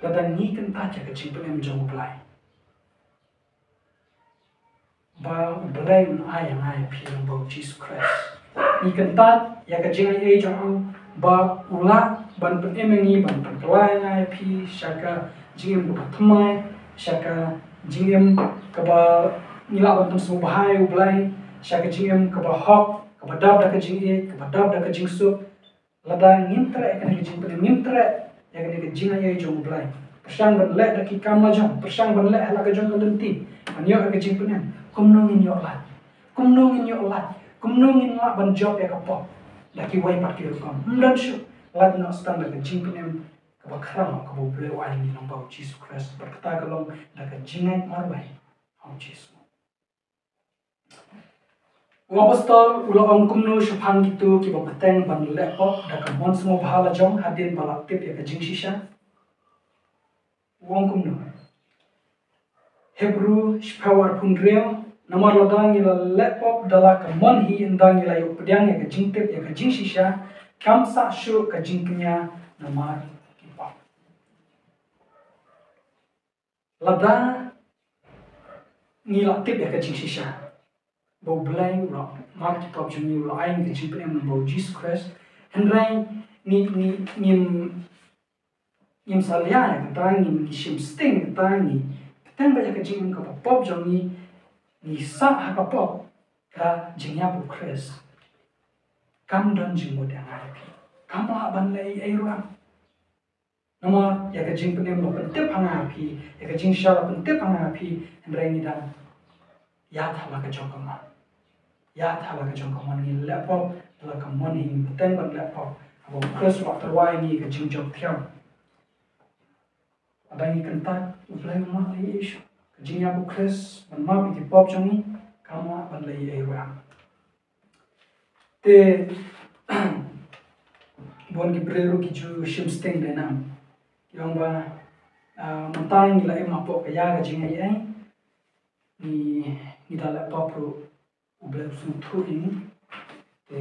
Lada ngi kyntait ïa ka jingpynim jong U Blei, ba U Blei un ai ïa nga ïa phi lyngba U Jisu Khrist. Ngi kyntait ïa ka jingaiei jong u ba u lah ban pynim ïa ngi, ban pynkylla ïa nga ïa phi sha ka jingim kaba thymmai, sha ka jingim kaba ngi lah ban pynsngewbha ïa U Blei, sha ka jingim kaba hok, kaba dap da ka jingïeit, kaba dap da ka jingsuk. Lada ngim treh ïa kane ka jingpynim, ngim treh ïa kane ka jingaiei jong U Blei, pyrshang ban leh da ki kam lajong, pyrshang ban leh ha la ka jong ka lynti ban ïoh ïa ka jingpynim, kumno ngin ïoh lad? Kumno ngin ïoh lad? Kumno ngin lah ban jop ïa ka pop da kiwei pat ki rukom? Ym don shuh, lait noh tang da ka jingpynim kaba khraw kaba U Blei u ai ïa ngi lyngba U Jisu Khrist, bad kata ka long da ka jingngeit marwei ha U Jisu. U Apostol u la ong kumno shaphang kito kiba bteng ban leh pop da ka mon sngewbha lajong hadien ba la tip ïa ka jingshisha? U ong kumno? Hebru shiphew arphew hynriew: Namar lada ngi la leh pop da la ka mon hi, ynda ngi la ïoh pdiang ïa ka jingtip ïa ka jingshisha, kam sah shuh ka jingkñia namar ki pop. Lada ngi la tip ïa ka jingshisha ba U Blei u la map ki pop jong ngi, u la ai ïa ngi ka jingpynim lyngba U Jisu Khrist, hynrei ngi, ngi, ngim, ngim salia ïa kata, ngi, ngi shim sting ïa kata, ngi bteng beit ïa ka jingim kaba pop jong ngi, ngi sah ha ka pop, ka jingïap U Khrist kam don jingmut ïa nga ïa phi. Kam lah ban leh ei ei ruh. Namar ïa ka jingpynim la pyntip ha nga ha phi, ïa ka jingshisha la pyntip ha nga ha phi, hynrei ngi dang ïaid ha la ka jong ka mon. Ïa, ha la ka jong ka mon ngi leh pop, ha la ka mon ngi bteng ban leh pop. Haba u Khrist u la tyrwa ïa ngi ka jingjop thiang. Lada ngi kyntait, U Blei um lah leh ei ei shuh. Ka jingïap u Khrist ban map ïa ki pop jong ngi kam lah ban leh ei ei ruh. Te bun ki briew ruh ki ju shim sting de nam. Ki ong ba, ah, mynta ngi la im hapoh ka ïa ka jingaiei. Ngi, ngi da leh pop ruh U Blei u sngewthuh ïa ngi. Te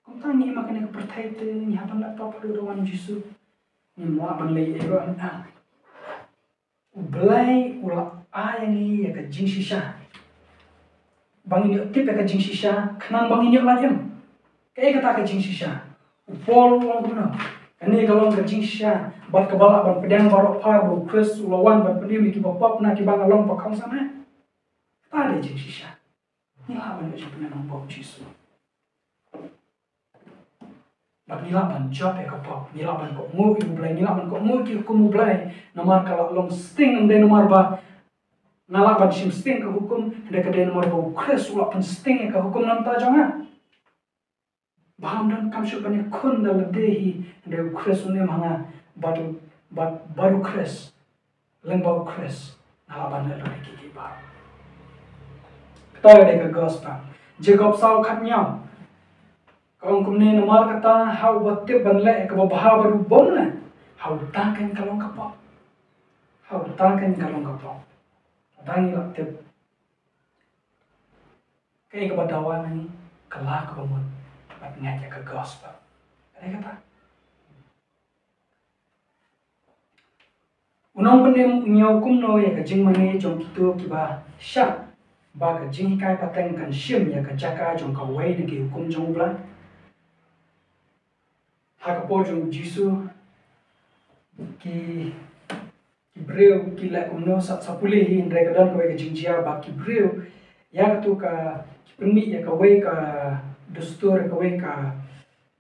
kumta ngi im ha kane ka pyrthei te ngi hap ban leh pop haduh ba wan u Jisu. Ngim lah ban leh ei ei ruh. U Blei u la ai ïa ngi ïa ka jingshisha. Ba ngin ïoh tip ïa ka jingshisha, khnang ba ngin ïoh lait im. Kaei kata ka jingshisha? U Paul u ong kumno? Kane ka long ka jingshisha bad kaba lah ban pdiang baroh phar ba u Khrist u la wan ban pynim ïa kiba pop na kiba nga long ba kongsan eh. Kata dei jingshisha. Ngi lah ban ïoh jingpynim bad u Jisu. Bad ngi lah ban jop ïa ka pop, ngi lah ban kohnguh ïa u Blei, ngi lah ban kohnguh ïa ki hukum u Blei. Namar ka la long sting, ym dei namar ba nga lah ban shim sting ka hukum, hynrei ka dei namar ba u Khrist u la pynsting ïa ka hukum na ka bynta jong nga. Ba ngam donkam shuh ban ïakhun da lade hi, hynrei u Khrist un im ha nga, bad u, bad, bad u Khrist, lyngba u Khrist nga lah ban leh lut ïa kiei kiei baroh. Kata ka dei ka gospel. Jakob saw khatñiew ka ong kumne: Namar kata, ha uba tip ban leh ïa kaba bha bad u bym leh, ha uta keiñ ka long ka pop. Ha uta keiñ ka long ka pop. Lada ngi la tip kaei kaba dawa na ngi, kylla kaba mut bad ngeit ïa ka gospel. Ka dei kata. U nongpynim u ñiew kumno ïa ka jingmane jong kito kiba shah ba ka jinghikai pateng kan shim ïa ka jaka jong kawei na ki hukum jong u Blei? Ha ka por jong u Jisu, ki, ki briew ki leh kumno sa, sa pule hi, hynrei ka don kawei ka jingjia ba ki briew, ïa katu ka, ki pynmih ïa kawei ka dustur, kawei ka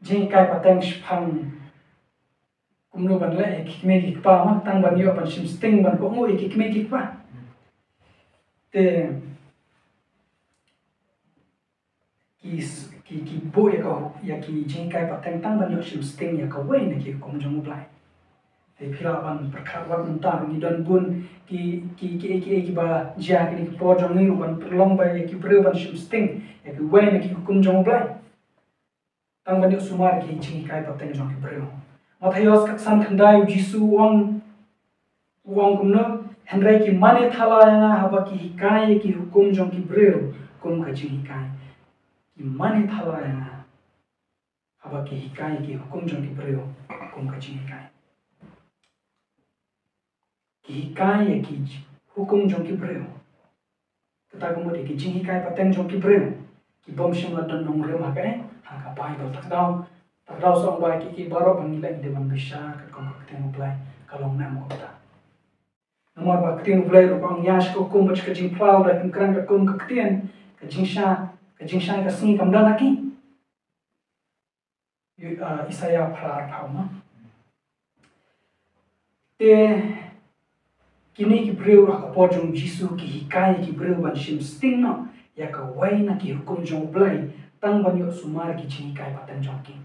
jinghikai pateng shaphang kumno ban leh ïa ki kmie ki kpa, ma, tang ban ïoh ban shim sting ban kohnguh ïa ki kmie ki kpa. Te ki s-, ki, ki buh ïa ka, ïa ki jinghikai pateng tang ban ïoh shim sting ïa kawei na ki hukum jong u Blei. Te phi lah ban pyrkhat wat mynta ruh ngi don bun ki, ki, ki, ki, kiba jia kine ki por jong ngi ruh ban pynlong ba ïa ki briew ban shim sting ïa kawei na ki hukum jong u Blei. Tang ban ïoh sumar ïa ki jinghikai pateng jong ki briew. Mathaios khatsan khyndai, u Jisu u ong, u ong kumno: Hynrei ki mane thala ïa nga haba ki hikai ïa ki hukum jong ki briew kum ka jinghikai. Ki mane thala ïa nga haba ki hikai ïa ki hukum jong ki briew kum ka jinghikai. Ki hikai ïa ki j-, hukum jong ki briew. Kata ka mut ïa ki jinghikai pateng jong ki briew. Ki bym shym la don nongrim ha ka, eh, ha ka Baibl. Ta ka daw, ta ka daw sa ong ba ki, ki baroh ba ngi leh ngi dei ban bishar katkum ka ktien u Blei, ka long ne em kumta. Namar ba ka ktien u Blei ruh ka ong ïa shi ka hukum bad shi ka jingphla, da kim kren katkum ka ktien, ka jingshai, ka jingshai ka sngi kam don ha ki. Ïa, ah, Isaïah phra arphew, ma. Te kine ki briew ha ka por jong u Jisu ki hikai ïa ki briew ban shim sting noh ïa kawei na ki hukum jong u Blei tang ban ïoh sumar ïa ki jinghikai pateng jong ki.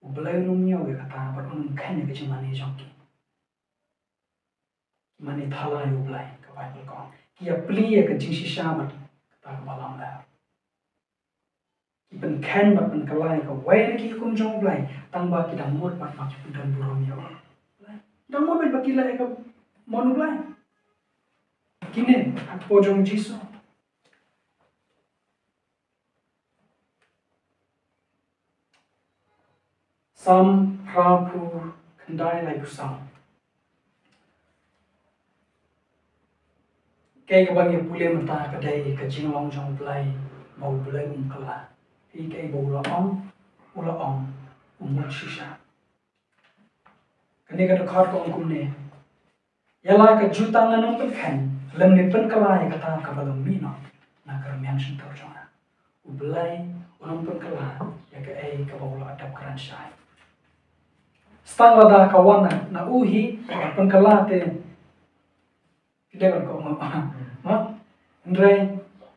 U Blei un ym ñiew ïa kata bad un ym kheiñ ïa ka jingmane jong ki. Ki mane thala ïa u Blei, ka Baibl ka ong. Ki ïapli ïa ka jingshisha bad kata kaba lamler. Ki pynkheiñ bad pynkylla ïa kawei na ki hukum jong u Blei tang ba ki dang mut bad ba ki pyndon burom ïa u Blei. Dang mut bad ba ki leh ïa ka mon u Blei. Kine ha ka por jong u Jisu. Salm phra phew khyndai, laiphew saw. Kaei kaba ngi pule mynta ka dei ka jinglong jong u Blei, ba u Blei um kylla. Phi, kaei ba u la ong, u la ong, u mut shisha. Kane ka dkhot ka ong kumne: Ïa la ka jutang ngan ym pynkheiñ, lymne pynkylla ïa kata kaba la mih noh na ka rmiang shyntur jong nga. U Blei un ym pynkylla ïa kaei kaba u la dep kren shai. Tang lada ka wan na, na u hi, pynkylla te. Ki dei ban kohnguh. Ma? Hynrei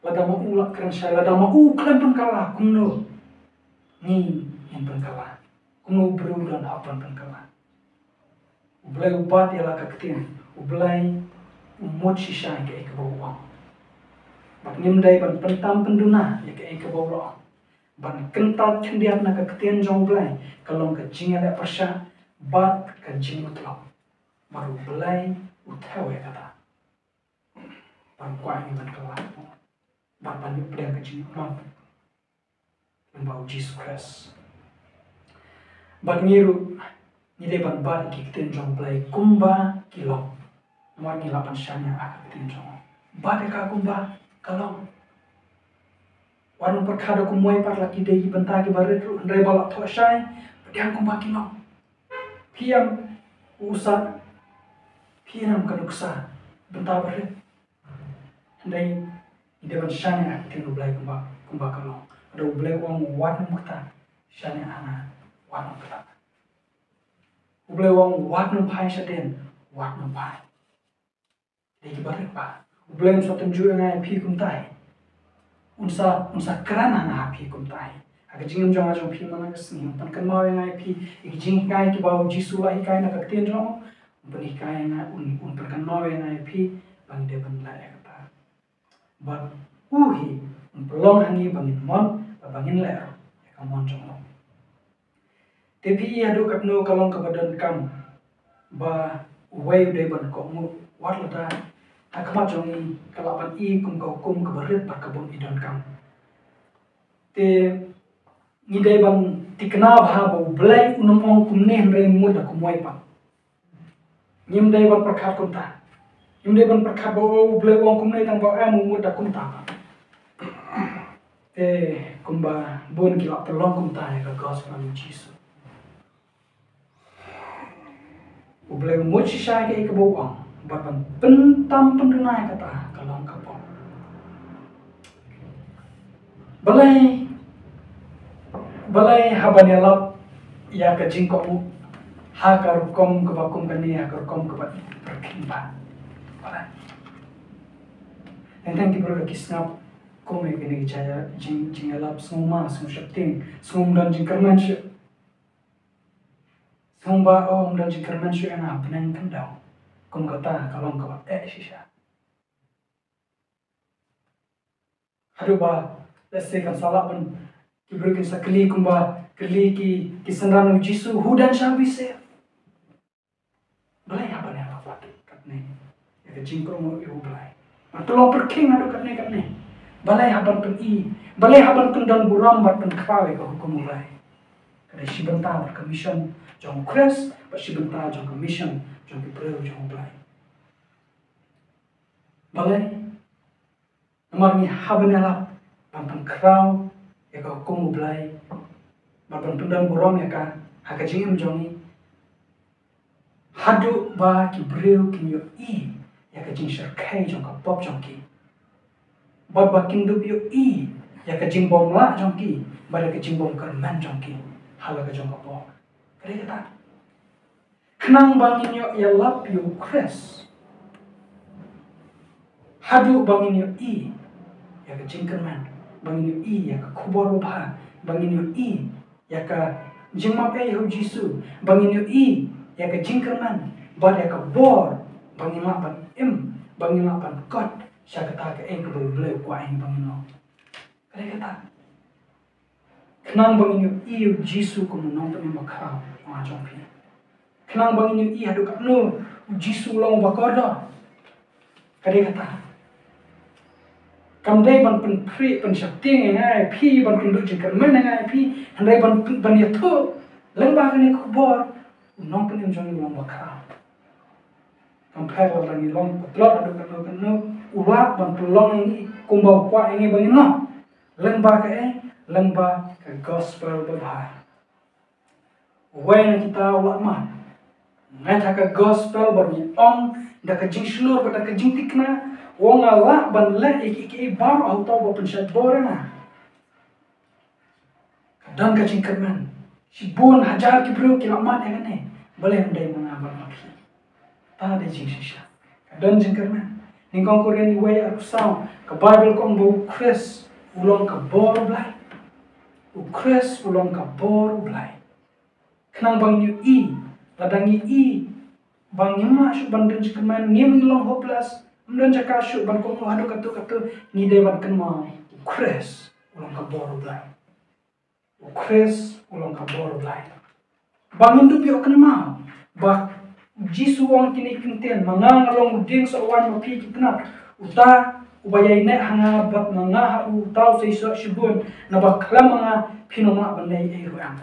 Lada ma u la kren shai, lada ma u khlem pynkylla, kumno ngi ngin pynkylla? Kumno u briew u don hap ban pynkylla? U Blei u bat ïa la ka ktien, u Blei u mut shisha ïa kaei kaba u ong. Bad ngim dei ban pyntam pynduna ïa kaei kaba u la ong. Ban kyntait khyndiat na ka ktien jong u Blei ka long ka jingïaleh pyrshah bad ka jingmutlah. Bad u Blei u thew ïa kata. Ban kwah ngi ban kylla, ban ban ïoh pdiang ka jingmut lyngba u Jisu Khrist. Bad ngi ruh ngi dei ban bat ïa ki ktien jong u Blei kumba ki long. Namar ngi lah ban shaniah ha ka ktien jong u. Bat ïa ka kumba ka long. Wat nym pyrkhat da kumwei pat, la ki dei ki bynta kiba rit ruh, hynrei ba la thoh shai, pdiang kumba ki long. Phi ïam u sat, phi ïam ka nuksa, bynta ba rit. Hynrei ngi dei ban shaniah ha ka ktien u Blei kumba, kumba ka long. Lada u Blei u ong wat nym kata, shaniah ha nga, wat nym kata. U Blei u ong wat nym phai shadien, wat nym phai. Dei kiba rit ba u Blei un sa tynjuh ïa nga ïa phi kumta hi. Un sa, un sa kren ha nga ha phi kumta hi. Ha ka jingim jong nga jong phi man la ka sngi, un pynkynmaw ïa nga ïa phi ïa ki jinghikai kiba u Jisu u la hikai na ka ktien jong u. Un pynhikai ïa nga, un, un pynkynmaw ïa nga ïa phi ba ngi dei ban leh ïa kata. Bad u hi un pynlong ha ngi ba ngin mon, ba, ba ngin leh ruh ïa ka mon jong u. Te phi i haduh katno ka long kaba donkam ba uwei u dei ban kohnguh, wat lada ha khmat jong ngi ka lah ban i kum ka hukum kaba rit bad ka bym i donkam. Te ngi dei ban tikna bha ba u Blei un ym ong kumne hynrei mut da kumwei pat. Ngim dei ban pyrkhat kumta. Ngim dei ban pyrkhat ba, oh, u Blei u ong kumne tang ba em, u mut da kumta. Te kumba bun ki la pynlong kumta ïa ka gospel u Jisu. U Blei u mut shisha ïa kaei kaba u ong, bad ban pyntam pynduna ïa kata ka long ka pop. Balei, balei haba ngi ïalap ïa ka jingkohnguh ha ka rukom kaba kum kane, ha ka rukom kaba pyrkhing bha? Balei? Teng teng ki briew ki sngap kum ïa kine ki jait jing, jingïalap, sngew ma, sngew sheptieng, sngew ym don jingkyrmen shuh. Sngew ba, oh, ym don jingkyrmen shuh ïa nga ha bneng khyndew. Kum kata ka long kaba eh shisha. Haduh ba, let's say, kan sa lah ban, ki briew kin sa kylli kumba kylli ki, ki synran u Jisu, "Who then shall be saved?" Balei haba ngi ïalap katne ïa ka jingkohnguh ïa u Blei? Ban pynlong pyrkhing haduh katne katne. Balei haba pyn-i, balei haba pyndon burom bad pynkhraw ïa ka hukum u Blei? Ka dei shi bynta bad ka mission jong u Khrist, bad shi bynta jong ka mission jong ki briew jong u Blei. Balei? Namar ngi haba ngi ïalap ban pynkhraw ïa ka hukum u Blei, ban, ban pyndon burom ïa ka ha ka jingim jong ngi, haduh ba ki briew kin ïohi ïa ka jingshyrkhei jong ka pop jong ki, bad ba kin dup ïohi ïa ka jingbymlah jong ki bad ïa ka jingbymkyrmen jong ki ha la ka jong ka por. Ka dei kata. Khnang ba ngin ïoh ïalap ïa u Khrist, haduh ba ngin ïohi ïa ka jingkyrmen, ba ngin ïohi ïa ka khubor babha, ba ngin ïohi ïa ka jingmap ïa u Jisu, ba ngin ïohi ïa ka jingkyrmen bad ïa ka bor, ba ngin lah ban im, ba ngin lah ban kot sha kata kaei kaba u Blei u kwah ïa ngi ba ngin long. Ka dei kata. Khnang ba ngin ïohi ïa u Jisu kum u nongpynim bakhraw jong nga jong phi. Khnang ba ngin ïohi haduh katno u Jisu u long uba kordor. Ka dei kata. Kam dei ban pynpri, pynsheptieng ïa nga ïa phi, ban pynduh jingkyrmen ïa nga ïa phi, hynrei ban, ban ïathuh lyngba kane ka khubor, u nongpynim jong ngi u long bakhraw. Kam pher lada ngi long patlot haduh katno katno, u lah ban pynlong ïa ngi kumba u kwah ïa ngi ba ngin long. Lyngba kaei? Lyngba ka gospel babha. Uwei na kita u lah mad, ngeit ha ka gospel ba ngi ong da ka jingshlur bad da ka jingthikna, u ong nga lah ban leh ïa kiei kiei baroh ha uta uba pynshait bor ïa nga. Ka don ka jingkyrmen. Shibun hajar ki briew ki la mad ïa kane. Balei ym dei ma nga bad ma phi? Ta dei jingshisha. Ka don jingkyrmen. Nyngkong Korinth wei arphew saw, ka Baibl ka ong ba u Khrist u long ka bor u Blei. U Khrist u long ka bor u Blei. Khnang ba ngin ïohi, lada ngi i ba ngim lah shuh ban don jingkyrmen, ngim, ngi long hopeless, ym don jaka shuh ban kohnguh haduh katto katto, ngi dei ban kynmaw u Khrist u long ka bor u Blei. U Khrist u long ka bor u Blei. Ba ngin dup ïoh kynmaw ba Jisu u ong kine ki ktien, "Ma nga nga long u dieng soh waiñ, ma phi ki tnat. Uta uba ïaineh ha nga bad ma nga ha u, uta u sa ïasoh shibun, naba khlem ma nga phin ym lah ban leh ei ei ruh em."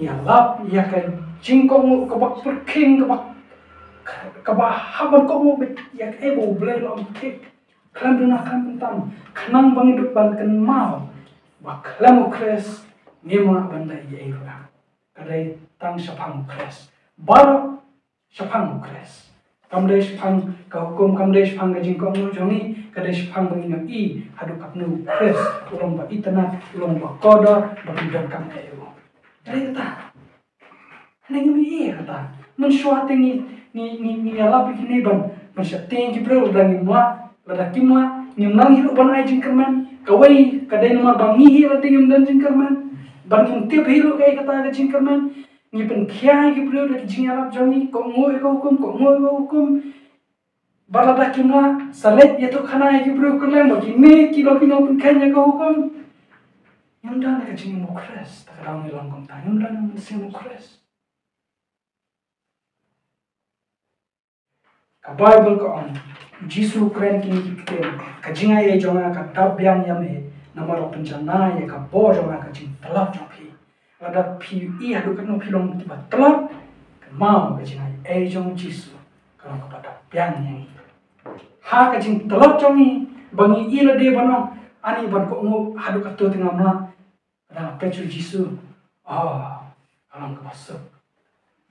Ïa lap ïa ka jingkohnguh kaba pyrkhing, kaba, kaba hap ban kohnguh beit ïa kaei ba U Blei u la ong, thik. Khlem duna khlem kyntam, khnang ba ngin dup ban kynmaw ba khlem U Khrist ngim lah ban leh ei ei ruh em. Ka dei tang shaphang U Khrist. Baroh shaphang U Khrist. Kam dei shaphang ka hukum, kam dei shaphang ka jingkohnguh jong ngi, ka dei shaphang ba ngin ïohi haduh katno U Khrist u long ba itynnad, u long ba kordor, ba ngin donkam ïa u. Ka dei kata. Hynrei ngim ïohi ïa kata. Mynshuwa te ngi, ngi, ngi, ngi ïalap ïa kine ban, ban sheptieng ki briew, lada ngim lah, lada kim lah, ngim nang hi ruh ban ai jingkyrmen. Kawei ka dei namar ba ngi hi lada ngim don jingkyrmen, ba ngim tip hi ruh kaei kata ka jingkyrmen. Ngi pynkhia ïa ki briew da ki jingïalap jong ngi, kohnguh ïa ka hukum, kohnguh ïa ka hukum. Bad lada kim lah, sa leit ïathuhkhana ïa ki briew kylleng ba kine ki long ki nongpynkheiñ ïa ka hukum. Ngim don ka jingim U Khrist, te ka daw ngi long kumta, ngim don ka mynsiem U Khrist. Ka Baibl ka ong, Jisu u kren kine ki ktien, "Ka jingaiei jong nga ka dap biang ïa me, namar la pynjanai ïa ka bor jong nga ka jingtlot jong phi." Lada phi ïohi haduh katno phi long kiba tlot, kynmaw ka jingaiei jong Jisu ka long kaba dap biang ïa ngi. Ha ka jingtlot jong ngi, ba ngi ïohi lade ban ong, ani ban kohnguh haduh katto te ngam lah. Lada nga peit sha u Jisu, oh, ka long kaba suk.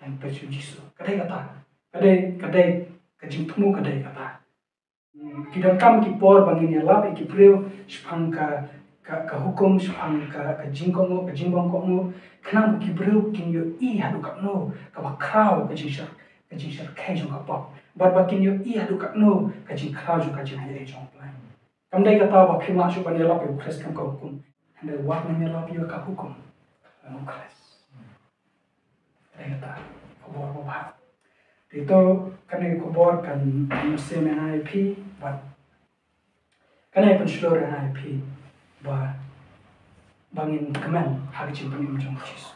Lada nga peit sha u Jisu. Ka dei kata. Ka dei, ka dei, ka jingthmu ka dei kata. Ki donkam ki por ba ngin ïalap ïa ki briew shaphang ka, ka, ka hukum, shaphang ka, ka jingkohnguh, ka jingbym kohnguh. Khnang ba ki briew kin ïohi haduh katno kaba khraw ka jingshar, ka jingshyrkhei jong ka pop. Bad ba kin ïohi haduh katno ka jingkhraw jong ka jingaiei jong U Blei. Kam dei kata ba phim lah shuh ban ïalap ïa U Khrist kum ka hukum. Hynrei wat ngin ïalap ïa ka hukum, ïa U Khrist. Dei kata ka khubor babha. Te to kane ka khubor kan mynsiem ïa nga ïa phi, bad kan pynshlur ïa nga ïa phi ba, ba ngin kmen ha ka jingpynim jong U Jisu.